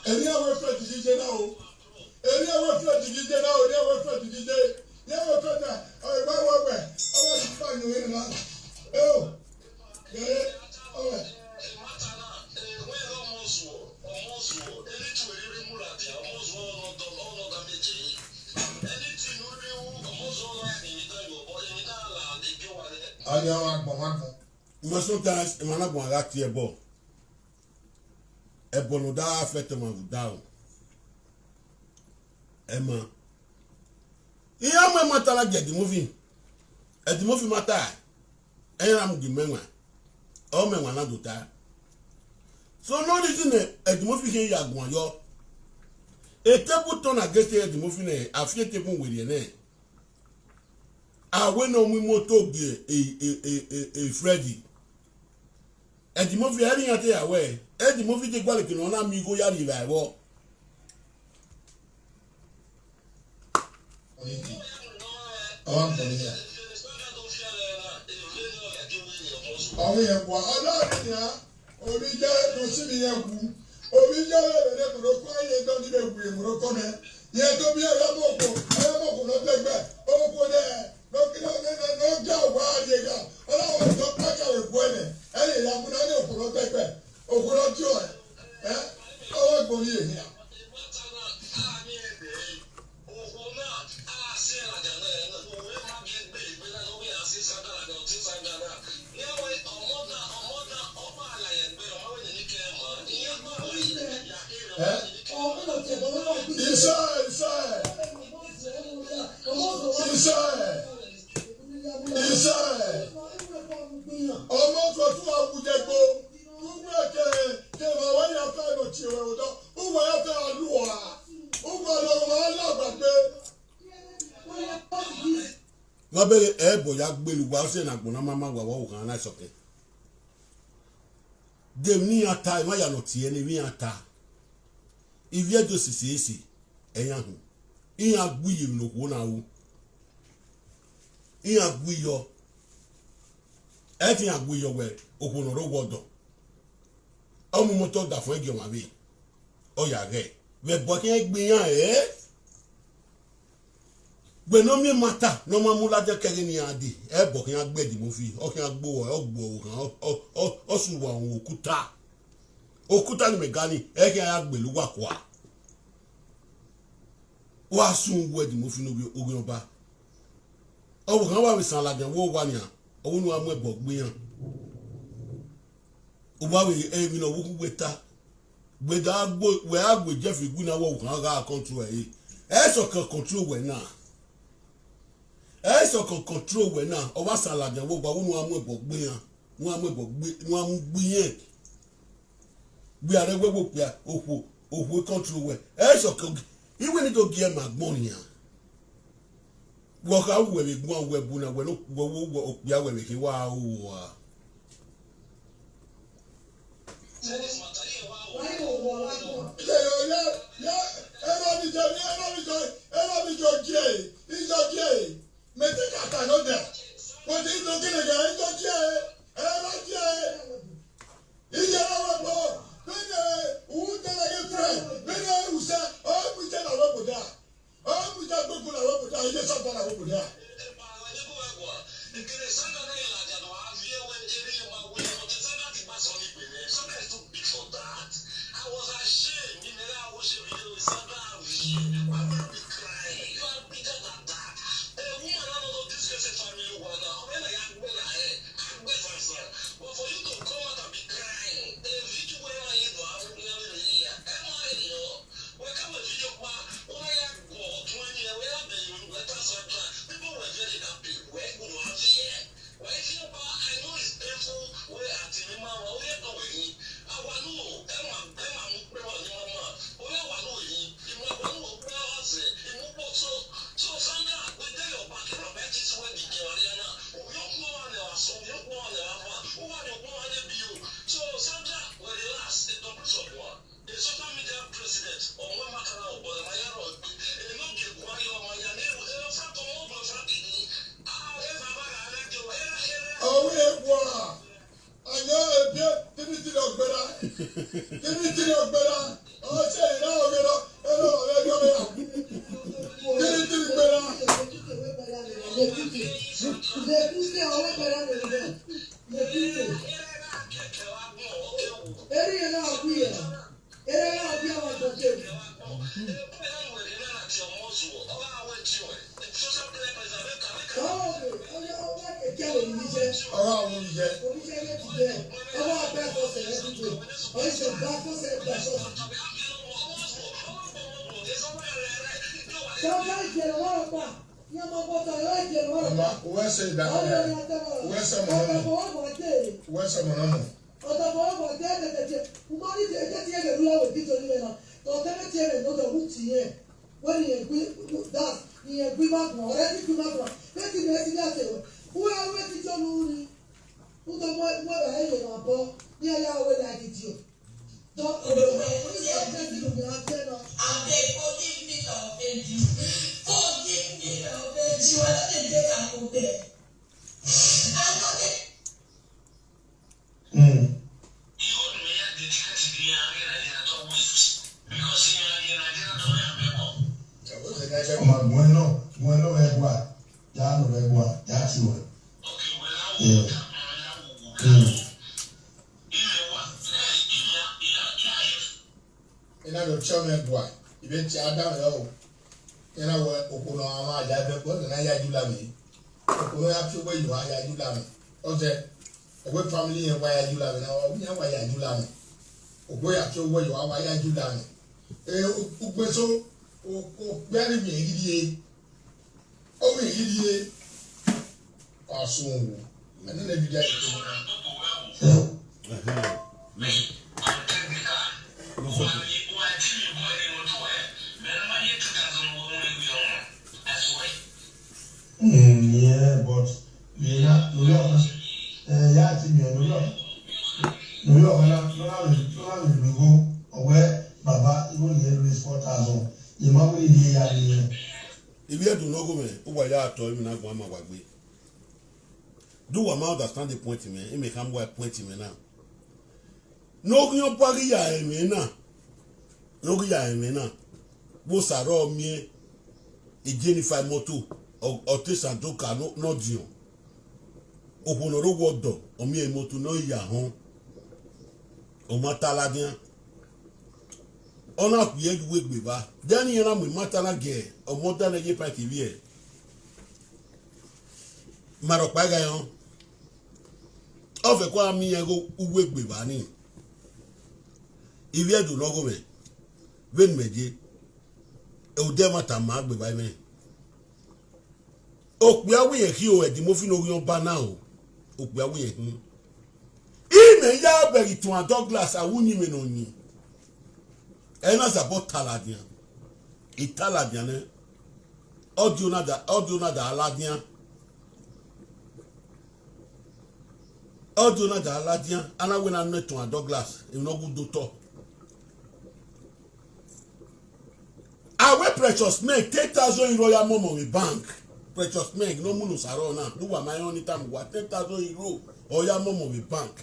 Ẹni ẹwẹ Fred DJ na o. Ẹni ẹwẹ Fred DJ na o. Ẹni ẹwẹ Fred DJ. Ẹni ẹwẹ Fred na. Ọyọ ẹwẹ wẹ. Ọwọ ti pa yín wẹ na. Ẹ o. Ẹ o. Ọni ọmọ agbọn wa gbọn. But sometimes, emwa na guan gha tie ẹbọ. Ẹbọ ne ọ da affect ọmwa vbe odaro. Ẹ ma. Iran mu ẹmwata na gie Edimofi. Edimofi ma ta, ẹ i ra mu gie mẹ ẹmwa. Ọ mẹ ẹmwa na do ta. So no reason ne Edimofi khian ya guan yọ. A table turn against Edimofi nẹ, a fi table werriẹ nẹ. A wẹ ne ọ mu imoto gie e, e, e, e, e Freddy. Edimofi, ẹ i re iran te ya wẹ, Edimofi te gualọ eke ne ọ na miẹn igho ya rri evbare vbọ. Ọghe yẹn kua, ọ na rre nian, ovbi iye ne ọ si vbe irẹn wu, ovbi iye ọvbehe ne Morocco, iye dọ ni vbe wu ye Morocco nẹ, irẹn tobọ iran ya mu okhuo, ọ ya mu okhuo ne ọ dẹgbẹ, okhuo nẹ, ne ọ gie owa rrie gha, ọ na wa otọ kpaka vbe guẹ nẹ, ẹ i ya mu na ne okhuo ne ọ dẹgbẹ, okhuo ne ọ die ọe, ẹ, ọ wa gbe ovbi iye khian. Eh? Isa, Isa, Isa, Isa. Ọmọ kan tun wa wu jẹgbo, tun wẹ ke, ke ma wa ya fẹ nọ tie wẹ odọ, uwa ya fẹ a lu a, uwa lọ ma la gbagbe. Vbe ọ bẹghe ẹbọ ya gbele uwa, ọ sẹ ne agbọn na ma ma wa wa okhan na sọkẹn. De emwi ne iran ta, emwa ya nọ tie ne emwi iran ta. Ivbi Ẹdo sisi esi, ẹ iran hu. Iran gu iye emwi ne okhuo na ru. Iran gu iyọ. Ẹ te iran gu iyọ wẹ okhuo ne ọ rre owa ọdọ. Ọ mu imoto da fun ẹgiọ ọmwa vbe. Ọ ya ghẹ. Vbe ẹbọ khian gbe iran ẹre. Wẹ ne ọ miẹn emwata ne ọ ma mu ladian ke ẹghẹ ne iran dee, ẹbọ khian gbe Edimofi, ọ khian gbe uwa, ọ gbe okhan, ọ, ọ, ọ, ọ sẹ uwa uhunmwu okuta. Okuta ne imẹ ga ni, ẹ khian ya gbele uwa kua. Wa sun uwu Edimofi ne ovbi oghian ọba. Ọvbokhan wa vbe san ladian vbe owa nian, ọ wẹ ne uwa mu ẹbọ gbe iran. Uwa vbe emwi ne ọ vbe ukhu wẹ ta. Wẹ da gbe, wẹ a gbe Jeff Igwe na wẹ ọvbokhan gha control ẹre. Ẹ i sọkẹn control wẹ na. Ẹ i sọkẹn control wẹ na, ọ wa san ladian vbe owa, wẹ ne uwa mu ẹbọ gbe iran, ne uwa mu ẹbọ gbe, ne uwa mu gbe irẹn. Wẹ a rẹ wẹ wẹ okpia, okhuo, okhuo control wẹ. Ẹ i sọkẹn, iwẹ ni do gie ma agbọn nian. Wẹ ọ kha ru wẹ vbe guan wẹ bu na, wẹ ne wẹ wo wẹ okpia wẹ vbe khin wa ru ua. Ye, ye, ye, ye, erha vbe Ijo, erha vbe Ijo, erha vbe Ijo gie, Ijo gie. Mẹ te ka ta nọ dẹ. Wẹ te Ijo gie, Ijo gie, erha gie. Iye na wẹ bọ, vbene u te na ghe friend, vbene u sẹ, ọ mu iye na wẹ oboda. Ọ mu iye agbegbe na wẹ oboda, iye sọfa na wẹ oboda. Kiri tiri ọgbẹra, ọsẹ ìran ọgbẹra, ẹrọ ọrẹ yọrẹ ya. Kiri tiri gbẹra. Eri yẹn na wí ya. Eri yẹn na wí ya wa dọke. Ọghe avbe oghẹ, ọghe avbe oghẹ. Ọ gha wẹ oghẹ. Oghẹ ye tide, ọ gha gba ẹfọ sẹ ẹdugbo, ọ i sẹ gba ẹfọ sẹ gba ẹfọ. Sọga idiẹrẹ ọmwa rhọkpa, iran ma bọta, ọ idiẹrẹ ọmwa rhọkpa. Ọma, uwẹ sẹ da, ọ yọ ya tẹ ọmwa. Uwẹ sẹ ọmwa nọ. Ọmwa ọmwa de. Uwẹ sẹ ọmwa nọ. Ọdọ ọmwa ọmwa de, de, de, de. Uma ni de, de, de, de, rula wẹ bi do ni mẹ na. Ọtẹn mwẹ tie mwẹ ne ọ dọ wu tie. Wẹ ne irẹn gui, that, ne irẹn gui ima guan, ọre ẹtin gui ima guan, vbe ẹtin mẹ ẹtin na te wẹ. Uwẹ, uwẹ ti jọ ne u ru ni. U do mu, mu ẹvba ẹre ye emwa obọ, ne iran ya ru wẹ like idiot. Dọ, ọdọ ọmwa, ọmwa ni sẹ ọtẹn ti ru ni a biẹ na. Abeg, forgive me, I offend you. Forgive me, I offend you. I don't think I go there. I don't think. Mm. Ọma, guẹ nọ, guẹ nọ vbe ẹguae, ya nọ vbe ẹguae, ya tie uẹ. Yeah. Mm. Ena do tie ọmwa ẹguae, I vbe tie Adam rẹ o. Ena wẹ okhuo ne ọmwa ya vbe ẹguae, ne a ya ju la mwẹ. Okhuo ne ọ ya fi owẹ ye uwa ya ju la mwẹ. Ọ zẹ, ẹwe family yẹn wa ya ju la mwẹ na, ọ yan wa ya ju la mwẹ. Okhuo ya fi owẹ ye uwa wa ya ju la mwẹ. E, u, ugbeso, o, okpia ni miẹn ghi rrie. Ọ miẹn ghi rrie. Ọ sun wu. Ẹnẹ ne video. Mm, yeah, but yeah, no, no, no, eh, yeah, I think, yeah, no, no, no, no, no, no, no, no, no, no, ọ wẹ, baba, even here, raise four thousand. You might really hear that, yeah. Ivbi Ẹdo ne ọ gho mwẹ, uwa ya tọ emwi na guan ma wa gbe. Do uwa ma understand the point mwẹ, imẹ khama uwa point mwẹ na. Ne Oghiọba ghi ya ẹmwẹ na, ne ọ ghi ya ẹmwẹ na, vbe Osarọ miẹn Jennifer imoto, ọ, ọ te Sandoka nọ, nọ diọn. Okhuo ne ọ rre owa ọdọ, ọ miẹn imoto ne ọ ya họn, ọ ma ta ladian. Ọ na khuiẹ ye uwu egbe evba. Dẹni iran na mu imata na gie ọmọ ọda nẹ ye pint ivbiẹ. Ma rhọkpa gha rẹn. Ọ fẹko a miẹn iran ghe uwu egbe evba ni. Ivbi Ẹdo ne ọ gho mwẹ. Vbene imẹ ye. Odẹ ẹmwata ma gbe evba mwẹ. Okpia wẹ irẹn khin o, Ẹdimọfi ne Oghiọba na o. Okpia wẹ irẹn khin. Imẹ ya bẹghe Itohan Douglas, a wu uyinmwẹ ne ọ yin. Ẹ na sabọ ta ladian. I ta ladian nẹ. Ọdio na da, ọdio na da ladian. Ọdio na da ladian. A na wẹ na nọ Itohan Douglas, emwi ne ọ gu do tọ. A wẹ Precious Meg, ten thousand euro ya mọmọ vbe bank. Precious Meg ne ọ mu ne Osarọ na, ne uwa ma rẹn ọnii tama uwa, ten thousand euro ọ ya mọmọ vbe bank.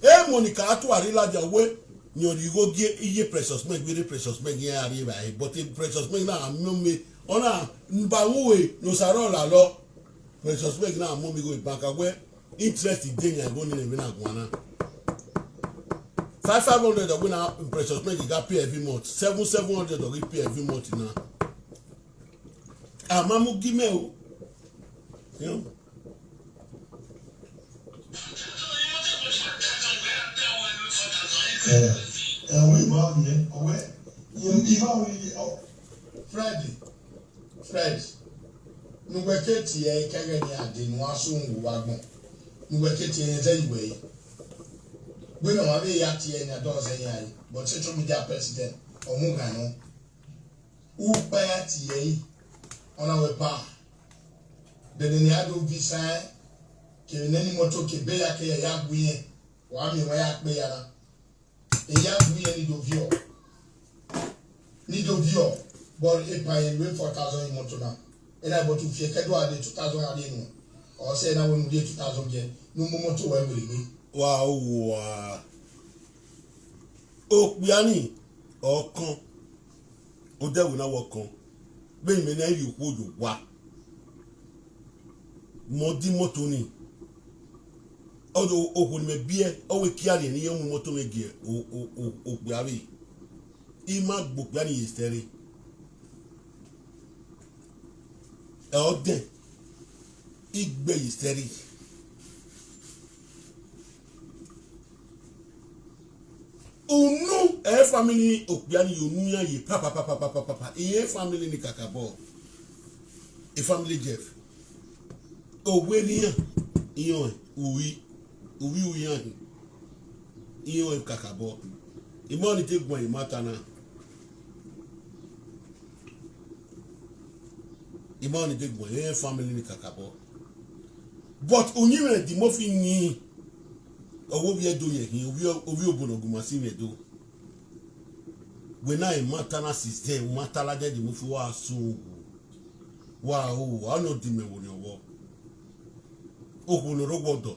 E Monica a tua rre ladian wẹ, ne ọ rhie igho gie iye Precious Meg, vbe rre Precious Meg iran a rri evbare, but Precious Meg na gha miẹn ọmọ, ọ na ba vbe uhe ne Osarọ lalọ. Precious Meg na mu igho vbe bank, a wẹ interest de yan igho ni vbe na guan na. Five, five hundred ọ wẹ na Precious Meg gha pay every month. Seven, seven hundred ọ ghi pay every month na. A ma mu gi mẹ o. Yeah. Eh, eh, we ma mi, eh, we, you, you ma mi, oh. Friday. Fred, ne uwẹ ke tie ẹre, kẹghẹ ne a dee ne uwa sunu vbe uwu agbọn, ne uwẹ ke tie ẹre zẹ ye uwẹ re. Wẹ ne ọmwa vbe ya tie ẹre ne a dọ zẹ yan ẹre, but social media president, ọ mu ghan nọ. Ukpa ya tie ẹre, ọ na wẹ ba. Dede ne a do visa ẹre, kevbe nene imoto ke ebe ya ke ya ya gu irẹn, wa miẹn wa ya kpe ya na. Eya gu irẹn ni do viọ. Ni do viọ, but epa irẹn ru four thousand imoto na. Ena but ufiẹkẹ do a de two thousand a rhie nuẹn. Ọ sẹ na wẹ ne u rhie two thousand giẹ, ne u mu imoto wẹ werriegbe. Wa owa. Okpia ni, ọ kọn, odẹ wẹ na wẹ ọ kọn, vbene imẹ na rhie okhuo ye owa, mẹ ọ di imoto ni, ọ do okhuo ne imẹ biẹ, ọ wẹ kia rhie ne iran mu imoto mwẹ gie o-, o-, o-, okpia vbe, I ma gbe okpia ni ye sẹrre. Ẹ ọ dẹn, I gbe ye sẹrre. Unu ẹ family okpia ni ye unu iran ye papapapapapapa, irẹn family ni kakabọ, e family Jeff, owe ne iran, iran uri, uri uri iran hin, iran kakabọ, I ma ni te guan ima ta na. I ma ni te guan, irẹn family ni kakabọ. But uyinmwẹ Edimofi yin, ọ wẹ ovbi Ẹdo ye khin, ovbi, ovbi obo ne ọ gu ima si mwẹ Ẹdo. Wẹ na ima ta na since then, u ma ta ladian Edimofi, wa sun uwu, wa ru, a nọ di mẹ wo ni ọvbọ. Okhuo ne ọ rre owa ọdọ,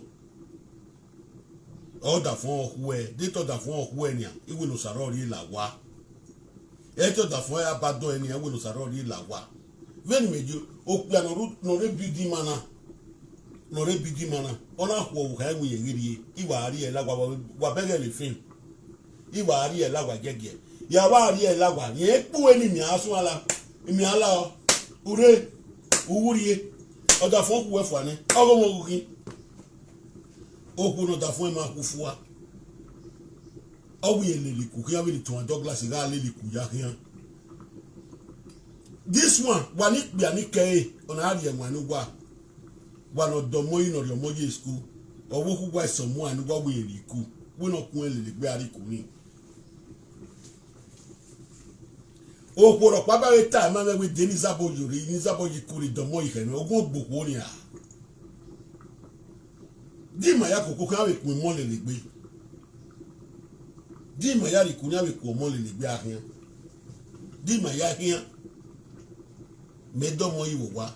ọdafọn ọ khuẹ, de te ọdafọn ọ khuẹ nian, I wẹ ne Osaro rhie la owa. Ẹ te ọdafọn ya ba dọe nian, I wẹ ne Osaro rhie la owa. Vbene imẹ ye okpia ne ọ rre, ne ọ rre big man na, ne ọ rre big man na, ọ na khuọ vbe okha ẹwẹn irẹn ghi rrie, I wa rhie la owa, wa, wa bẹghe vbe film. I wa rhie la owa giẹgiẹ. Ya wa rhie la owa, rẹn ekpu ẹre ne imẹ a suẹn la, imẹ a la ọ, u rre, u wu rrie, ọdafọn khuẹ fua nẹ, ọghe ọmọ ghi khin. Okhuo ne ọdafọn ima khu fua. Ọ wẹ irẹn lele iku khian vbene Thomas Douglas gha lele iku ya khian. This one, wa ne ikpia ni kẹre, ọ na rhie ẹwaẹn ne uwa. Wa ne ọdọ ọmọ yi ne ọ rhie ọmọ ye school, ọ wẹ okhuo uwa eso ọmọ ne uwa wẹ irẹn rhie iku, wẹ ne ọ kun ẹn lele egbe a rhie iku ni. Okhuo rhọkpa ba vbe ta ima mwẹ wẹ de ne Izabọyi rre, ne Izabọyi ku rre, de ọmọ yi khẹ mwẹ, ọguọngbe okhuo nia. De ima ya koko khian vbe ku ọmọ lele egbe? De ima ya rhie iku khian vbe ku ọmọ lele egbe a khian? De ima ya khian? Mẹ de ọmọ yi vbe owa,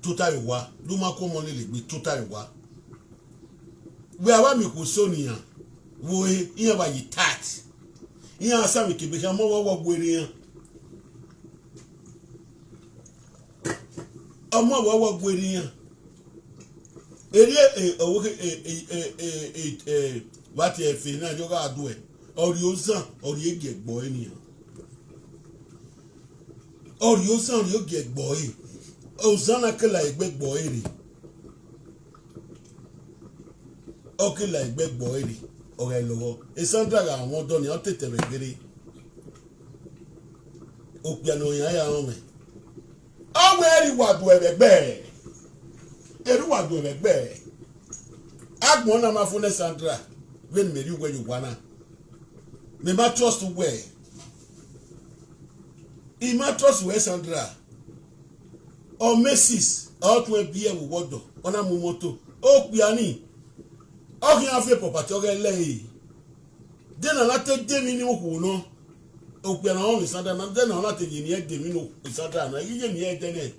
tota vbe owa, de u ma ku ọmọ lele egbe tota vbe owa. Wẹ avbe amẹ ikhuo eso nian, vbe ore iran wa ye tight. Iran sa vbe kebe khian, ọmọ vbe ọ wa gbe rre iran. Ọmọ vbe ọ wa gbe rre iran. Erriọ, eh, ọvbokhan, eh, eh, eh, eh, eh, eh, vbe a tie ẹfe na, erriọ ọ gha duẹ, ọ rhie ozan, ọ rhie gie ẹgbẹe ọre nian. Ọ rhie ozan, ọ rhie gie ẹgbẹe ọre. Ozan na kela egbe ẹgbẹe ọre rre. Ọ kela egbe ẹgbẹe ọre rre, ọ ghẹ lọghọ. E Sandra gha mwẹ ọdọ nian, ọ tete ẹmwẹ gberre. Okpia ne ọ yan ya rọnmwẹ. Ọ wẹ ẹre I wa duẹ vbe ẹgbẹe. Erriọ I wa duẹ vbe ẹgbẹe. Agbọn na ma fo nẹ Sandra, vbene mẹ rhie uwẹ ye owa na. Mẹ ma trust uwẹ. I ma trust uwẹ Sandra. Ọ Mrs, ọ tuẹn biẹ vbe owa ọdọ, ọ na mu imoto. Okpia ni, ọ khian fi property ọghe lẹre. De na na te de emwi ne okhuo nọ, okpia na ọmwa Sandra na, de na na te ye eni ẹdẹ emwi ne Sandra na, I ghi ye eni ẹdẹ nẹ.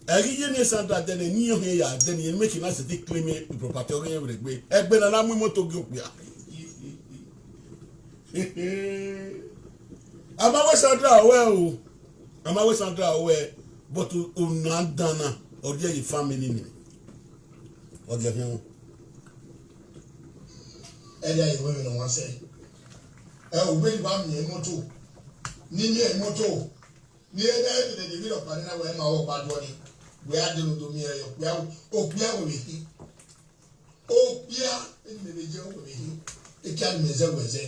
Ẹ ghi ye eni Sandra dẹ nẹ, ne iran khian ya dẹ ne iran make na sẹtin claim property ọghe iran vbe egbe. Ẹgbe na na mu imoto gie okpia. A ma wẹ Sandra ruẹ o, a ma wẹ Sandra ruẹ, but u na dan na, ọ rhie ye family ni. Ọ gie ẹkhian. Ẹ dia ye wẹ vbene ọ wa sẹ. Ẹ, u gbe ni wa miẹn imoto, ne I miẹn imoto, ne I rhie ẹdẹ, ẹdẹ ne I vbe rhọkpa nẹ na wẹ ma wẹ ọkpa duọ ni, wẹ a dẹ ne u do miẹn okpia, okpia wẹ vbe khin. Okpia, eni mẹ vbe ye wẹ vbe khin. Ekia ni mẹ zẹ wẹ zẹ.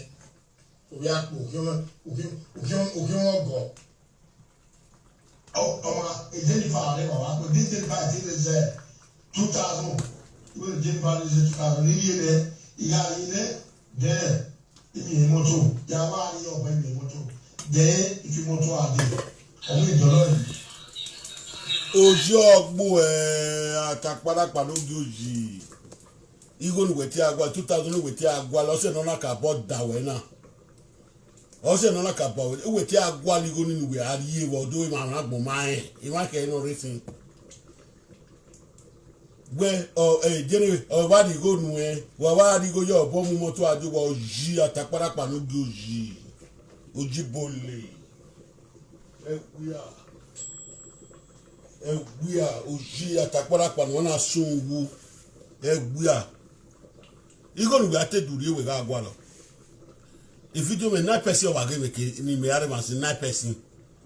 Ovbi akpo, okhiọn, okhiọn, okhiọn, okhiọn ọgọ. Ọ, ọmwa, e Jennifer rre, ọmwa akpo, this Jennifer, I think is, eh, two thousand. Iwẹ Jennifer is two thousand. Ni rhie nẹ, I gha rhie nẹ, then, I miẹn imoto. Ya wa rhie ọbọ, I miẹn imoto. Then, I fi imoto a dee. Ọmọ idọlọ yi. Oji ọgbo, eh, atakparakpa no gi oji. Igho ne uwẹ tie a gua, two thousand ne uwẹ tie a gua, ọ sẹ ne ọ na ka bọ da wẹ na. Ọ sẹ ne ọ na ka bọ, uwẹ tie a gua igho ni ne uwẹ a rhie vbe ọdọ emwa na agbọn ma rẹn, emwa khẹ ne ọ rre sin. Wẹ, ọ, ẹ, jẹrẹ, ọ wa rhie igho nuẹn, wa wa rhie igho ye obọ mu imọto a do wa oyi atakparakpa ne u gie oyi. Oyi bole. Ẹwia. Ẹwia, oyi atakparakpa ne ọ na sun wu. Ẹwia. Igho ne uwẹ a te durrie wẹ gha gualọ. Video mwẹ nine person ọ wa ghe mwẹ ke ne imẹ ya rre emwa sin nine person.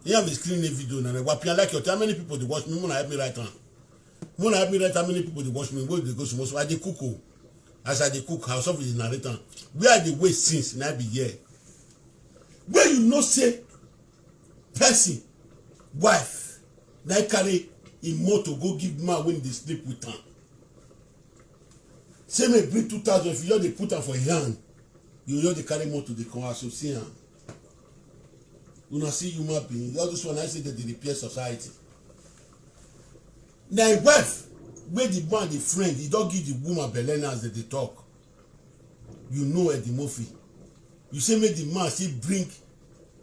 Iran vbe screen ne video na nẹ, wa pian like ọtẹn, how many people dey watch me? Muna help me write am. Muna help me write how many people dey watch me. Wey dey go small small. I dey cook o. As I dey cook, house of the narrator. Where I dey wait since na be here. Where you know say person wife na carry him motor go give man wey dey sleep with am. Say make bring two thousand, if you just dey put am for him hand, you just dey carry motor dey come house, you see am. Una see human being, all this one I say dem dey repair society. Na him wife wey the man dey friend, he don give the woman belle now as dem dey talk. You know Eddie Murphy. You say make the man still bring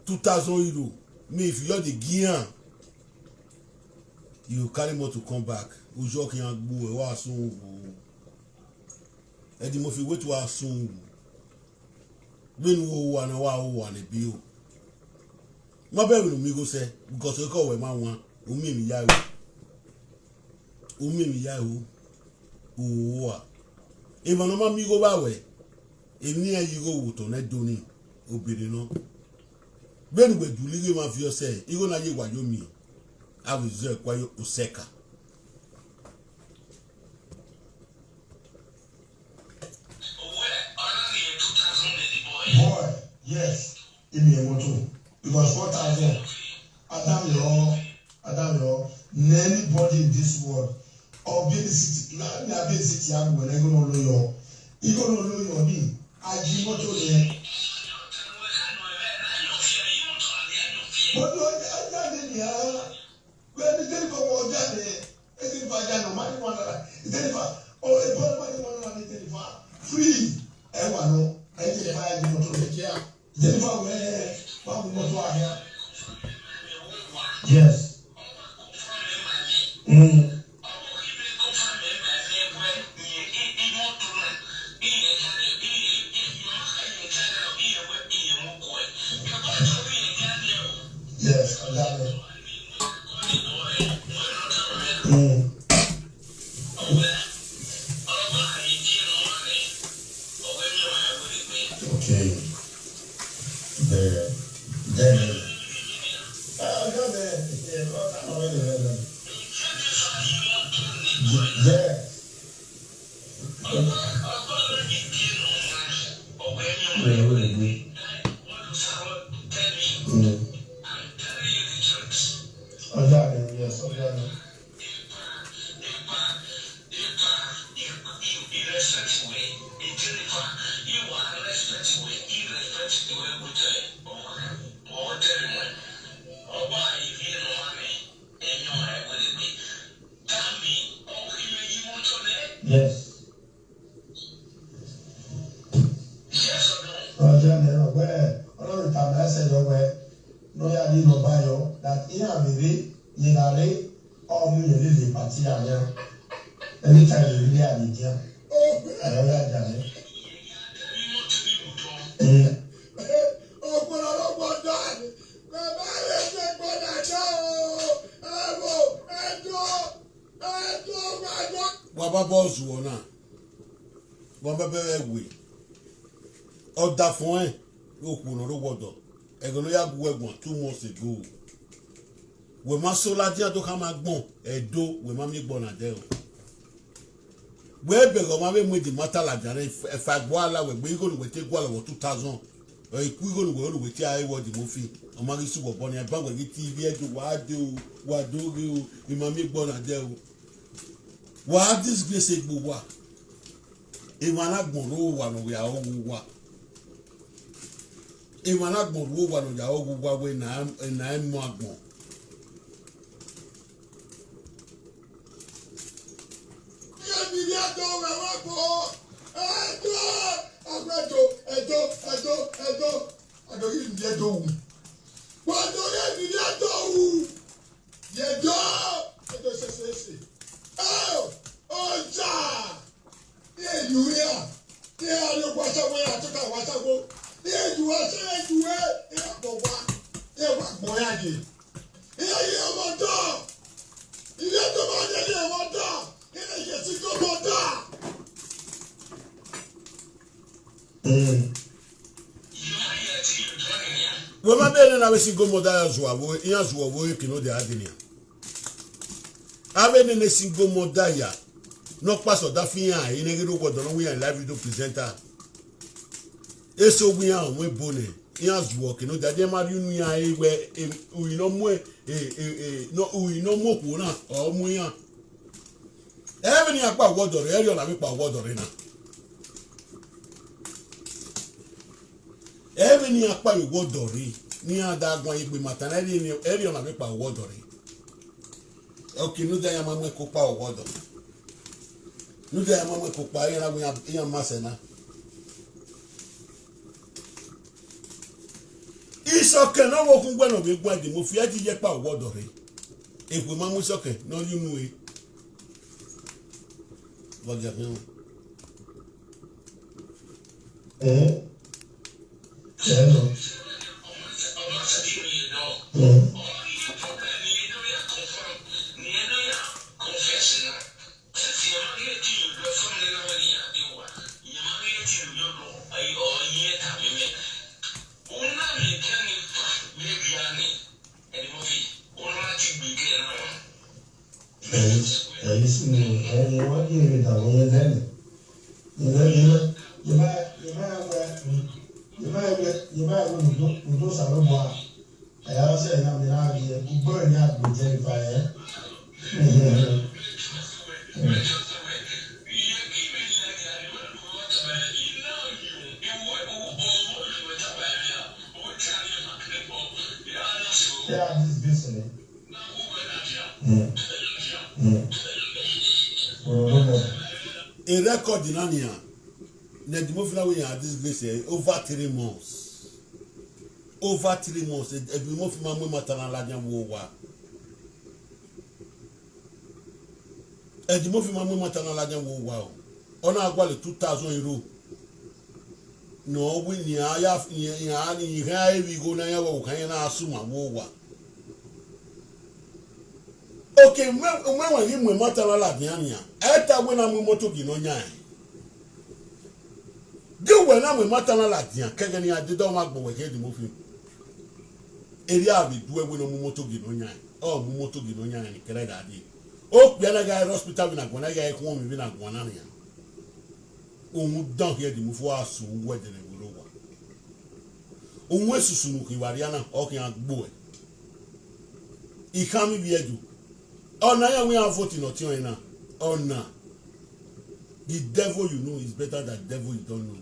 two thousand euro. Me, if you just dey give am, you carry motor come back. Ojo kian gbu ẹ wa sun wo. Eddie Murphy, wait wa sun wo. Vbene u ho owa na, wa ho owa ne ebi o. Ma bẹghe ne u miẹn igho sẹ, because ekhọe wẹ ma wan, u miẹn emwi ya ru. U miẹn emwi ya ru, u ho owa. Emwa ne ọ ma miẹn igho vbe wẹ, emwi iran ye igho vbe otọ ne Ẹdo ni, obere nọ. Vbene uwẹ dulu igho emwa viọ sẹ, igho na ye wa yo miẹn, avbe izẹ kua yo osẹka. Boy, yes, give me a motor. Because four thousand, Adam, yo, Adam, yo, anybody in this world, or be the city, na, na be the city, I'm gonna go no lawyer. You go no lawyer, me, I give motor there. But you are, I can't be here. Wẹ ne Jennifer wọ ọja nẹ, Jennifer ya nọ, ma ni wan na, Jennifer, o, e bọ ma ni wan na ni Jennifer. Free, ẹ wa nọ, ẹ Jennifer ya di motor rẹ kia. Jennifer wẹ, wa mu motor a hia. Yes. Mm. Yes, I got it. Mm. Okay. There. There. Ah, I got that. Yeah, I got that. Yeah. Ọjọ́ àbẹ̀wò yẹn sọ bí ọdún. Yes. Ọjọ́ nẹ, ọ wẹ, Ọlọ́run tama ẹsẹ̀ yọ wẹ, ne ọ ya rhie nọmba yọ, that iran vbe rre, ne I gha rre, ọ mu yẹn lele party a yan. Anytime you really have a deal, ẹ ọ ya dia nẹ. Eh. Ọpọlọpọ dan, bàbá rẹ ṣe gbọdọ jẹ o, ẹ wo, ẹ jọ, ẹ jọ, ẹ jọ. Wa ba bọ zuọ na. Wa ba bẹvbẹ we. Ọdafẹn ọnrẹn, okhuo ne ọ rre owa ọdọ, ẹghẹ ne ọ ya gu uwẹ guan two months ago. Wẹ ma so ladian do khama agbọn Ẹdo, wẹ ma miẹn egbọ na dẹ o. Wẹ bẹghe ọmwa vbe mu edinmwata ladian rẹ, ẹfa ẹgbẹe a la wẹ gbe igho ne uwẹ te gualọ vbe two thousand. Ọ i ku igho ne uwẹ, ne uwẹ te a re wẹ ọdimwẹ ofi. Ọ ma ghi sẹ uwẹ obọ nian, ban wẹ ghi te ivbi Ẹdo, wa de o, wa do ghe o, I ma miẹn egbọ na dẹ o. Wa disgrace egbe uwa. Emwa ne agbọn rre owa ne ọ ya ọghe uwa. Emwa ne agbọn rre owa ne ọ ya ọghe uwa wẹ na, na ẹ mu agbọn. Ẹdo, Ẹdo, Ẹdo, Ẹdo, Ẹdo ghi rhie Ẹdo ru. Wa do ghe rhie Ẹdo ru. Ye Ẹdo, Ẹdo sẹsẹsẹ. Ẹ, ọ, ọ, Iran ye ọmọ da, iran tobọ ye ọmọ da, iran ye single mother. Wẹ ma bẹghe nene avbe single mother ya zuọ vbe, iran zuọ vbe Ekinode a denian. Avbe nene single mother ya, ne ọ kpasẹ ọdafẹn iran, ene ghi rre owa ọdọ ne ọ wẹ iran live video presenter. Eso wẹ iran mu ebo nẹ, iran zuọ Ekinode a, de ma rhie unu iran re wẹ, em, uhi ne ọ mu, e, e, e, nọ, uhi ne ọ mu okhuo na, ọ mu iran. Ẹ vbene iran kpa owa ọdọ rre, ẹrriọ na vbe kpa owa ọdọ rre na. Ẹ vbene iran kpa owa ọdọ rre, ne iran da guan ye egbe mata na, ẹrriọ, ẹrriọ na vbe kpa owa ọdọ rre. Ekinode a, iran ma mu ẹko kpa owa ọdọ. Ekinode a, iran ma mu ẹko kpa, iran na wẹ iran, iran ma sẹ na. Isọkẹn ne ọ vbe khun ugbẹn ne ọ vbe guan Eddie Murphy, ẹ i te ye kpa owa ọdọ rre. Ekhue ma mu Isọkẹn ne ọ rhie unu ẹre. Vbe ọ dia khian? Eh? Hello. Mm. Ẹ̀yin, ẹ̀yin sì ni ẹ̀yin wá di èrè dàgbọ́ yẹn lẹ́nu. Ìlẹ́ yìí lọ, yìí máa, yìí máa wẹ, yìí máa wẹ, yìí máa wẹ ùdó, ùdó sàlóbùa. Ẹ̀yà ọ̀sẹ̀ ẹ̀yà mi náà rí ẹ, gbogbo ẹ̀ ní àgbèjẹ ìfà ẹ̀. Yeah, this business. Mm. Mm. Ọ̀rọ̀ ló mọ̀. A record na nian, ne Eddie Murphy na wẹ iran disgrace ẹ over three months. Over three months, Ed-, Eddie Murphy ma mu emata na ladian vbe owa. Eddie Murphy ma mu emata na ladian vbe owa o. Ọ na gualọ two thousand euro. Ne ọ wẹ ne iran ya, iran, iran, iran evbi igho na, iran vbe ọvbokhan iran na suma vbe owa. Okay, umẹ, umẹ wan ghi mu emata na ladian nian, ẹ ta wẹ na mu imoto gie ne ọ yan ẹn. Gie uwẹ na mu emata na ladian, ke ẹghẹ ne iran dede ọmwa gbọ wẹ khin Eddie Murphy. Erriọ a vbe du ẹre wẹ ne ọ mu imoto gie ne ọ yan ẹn, ọ mu imoto gie ne ọ yan ẹn, ne kẹrẹ gha dee. Okpia na gha rre hospital vbe na guan na, gha rre khuọnmwi vbe na guan na nian. Uhunmwu dan khian Eddie Murphy, a sẹ uwu ẹdẹnẹrẹ vbe owa. Uhunmwu esusu ne u khin vbe arria na, ọ khian gbe uẹ. I khama ivbi Ẹdo. Ọna iran wẹ iran vote ne ọtiọnrẹn na. Ọna. The devil you know is better than the devil you don't know.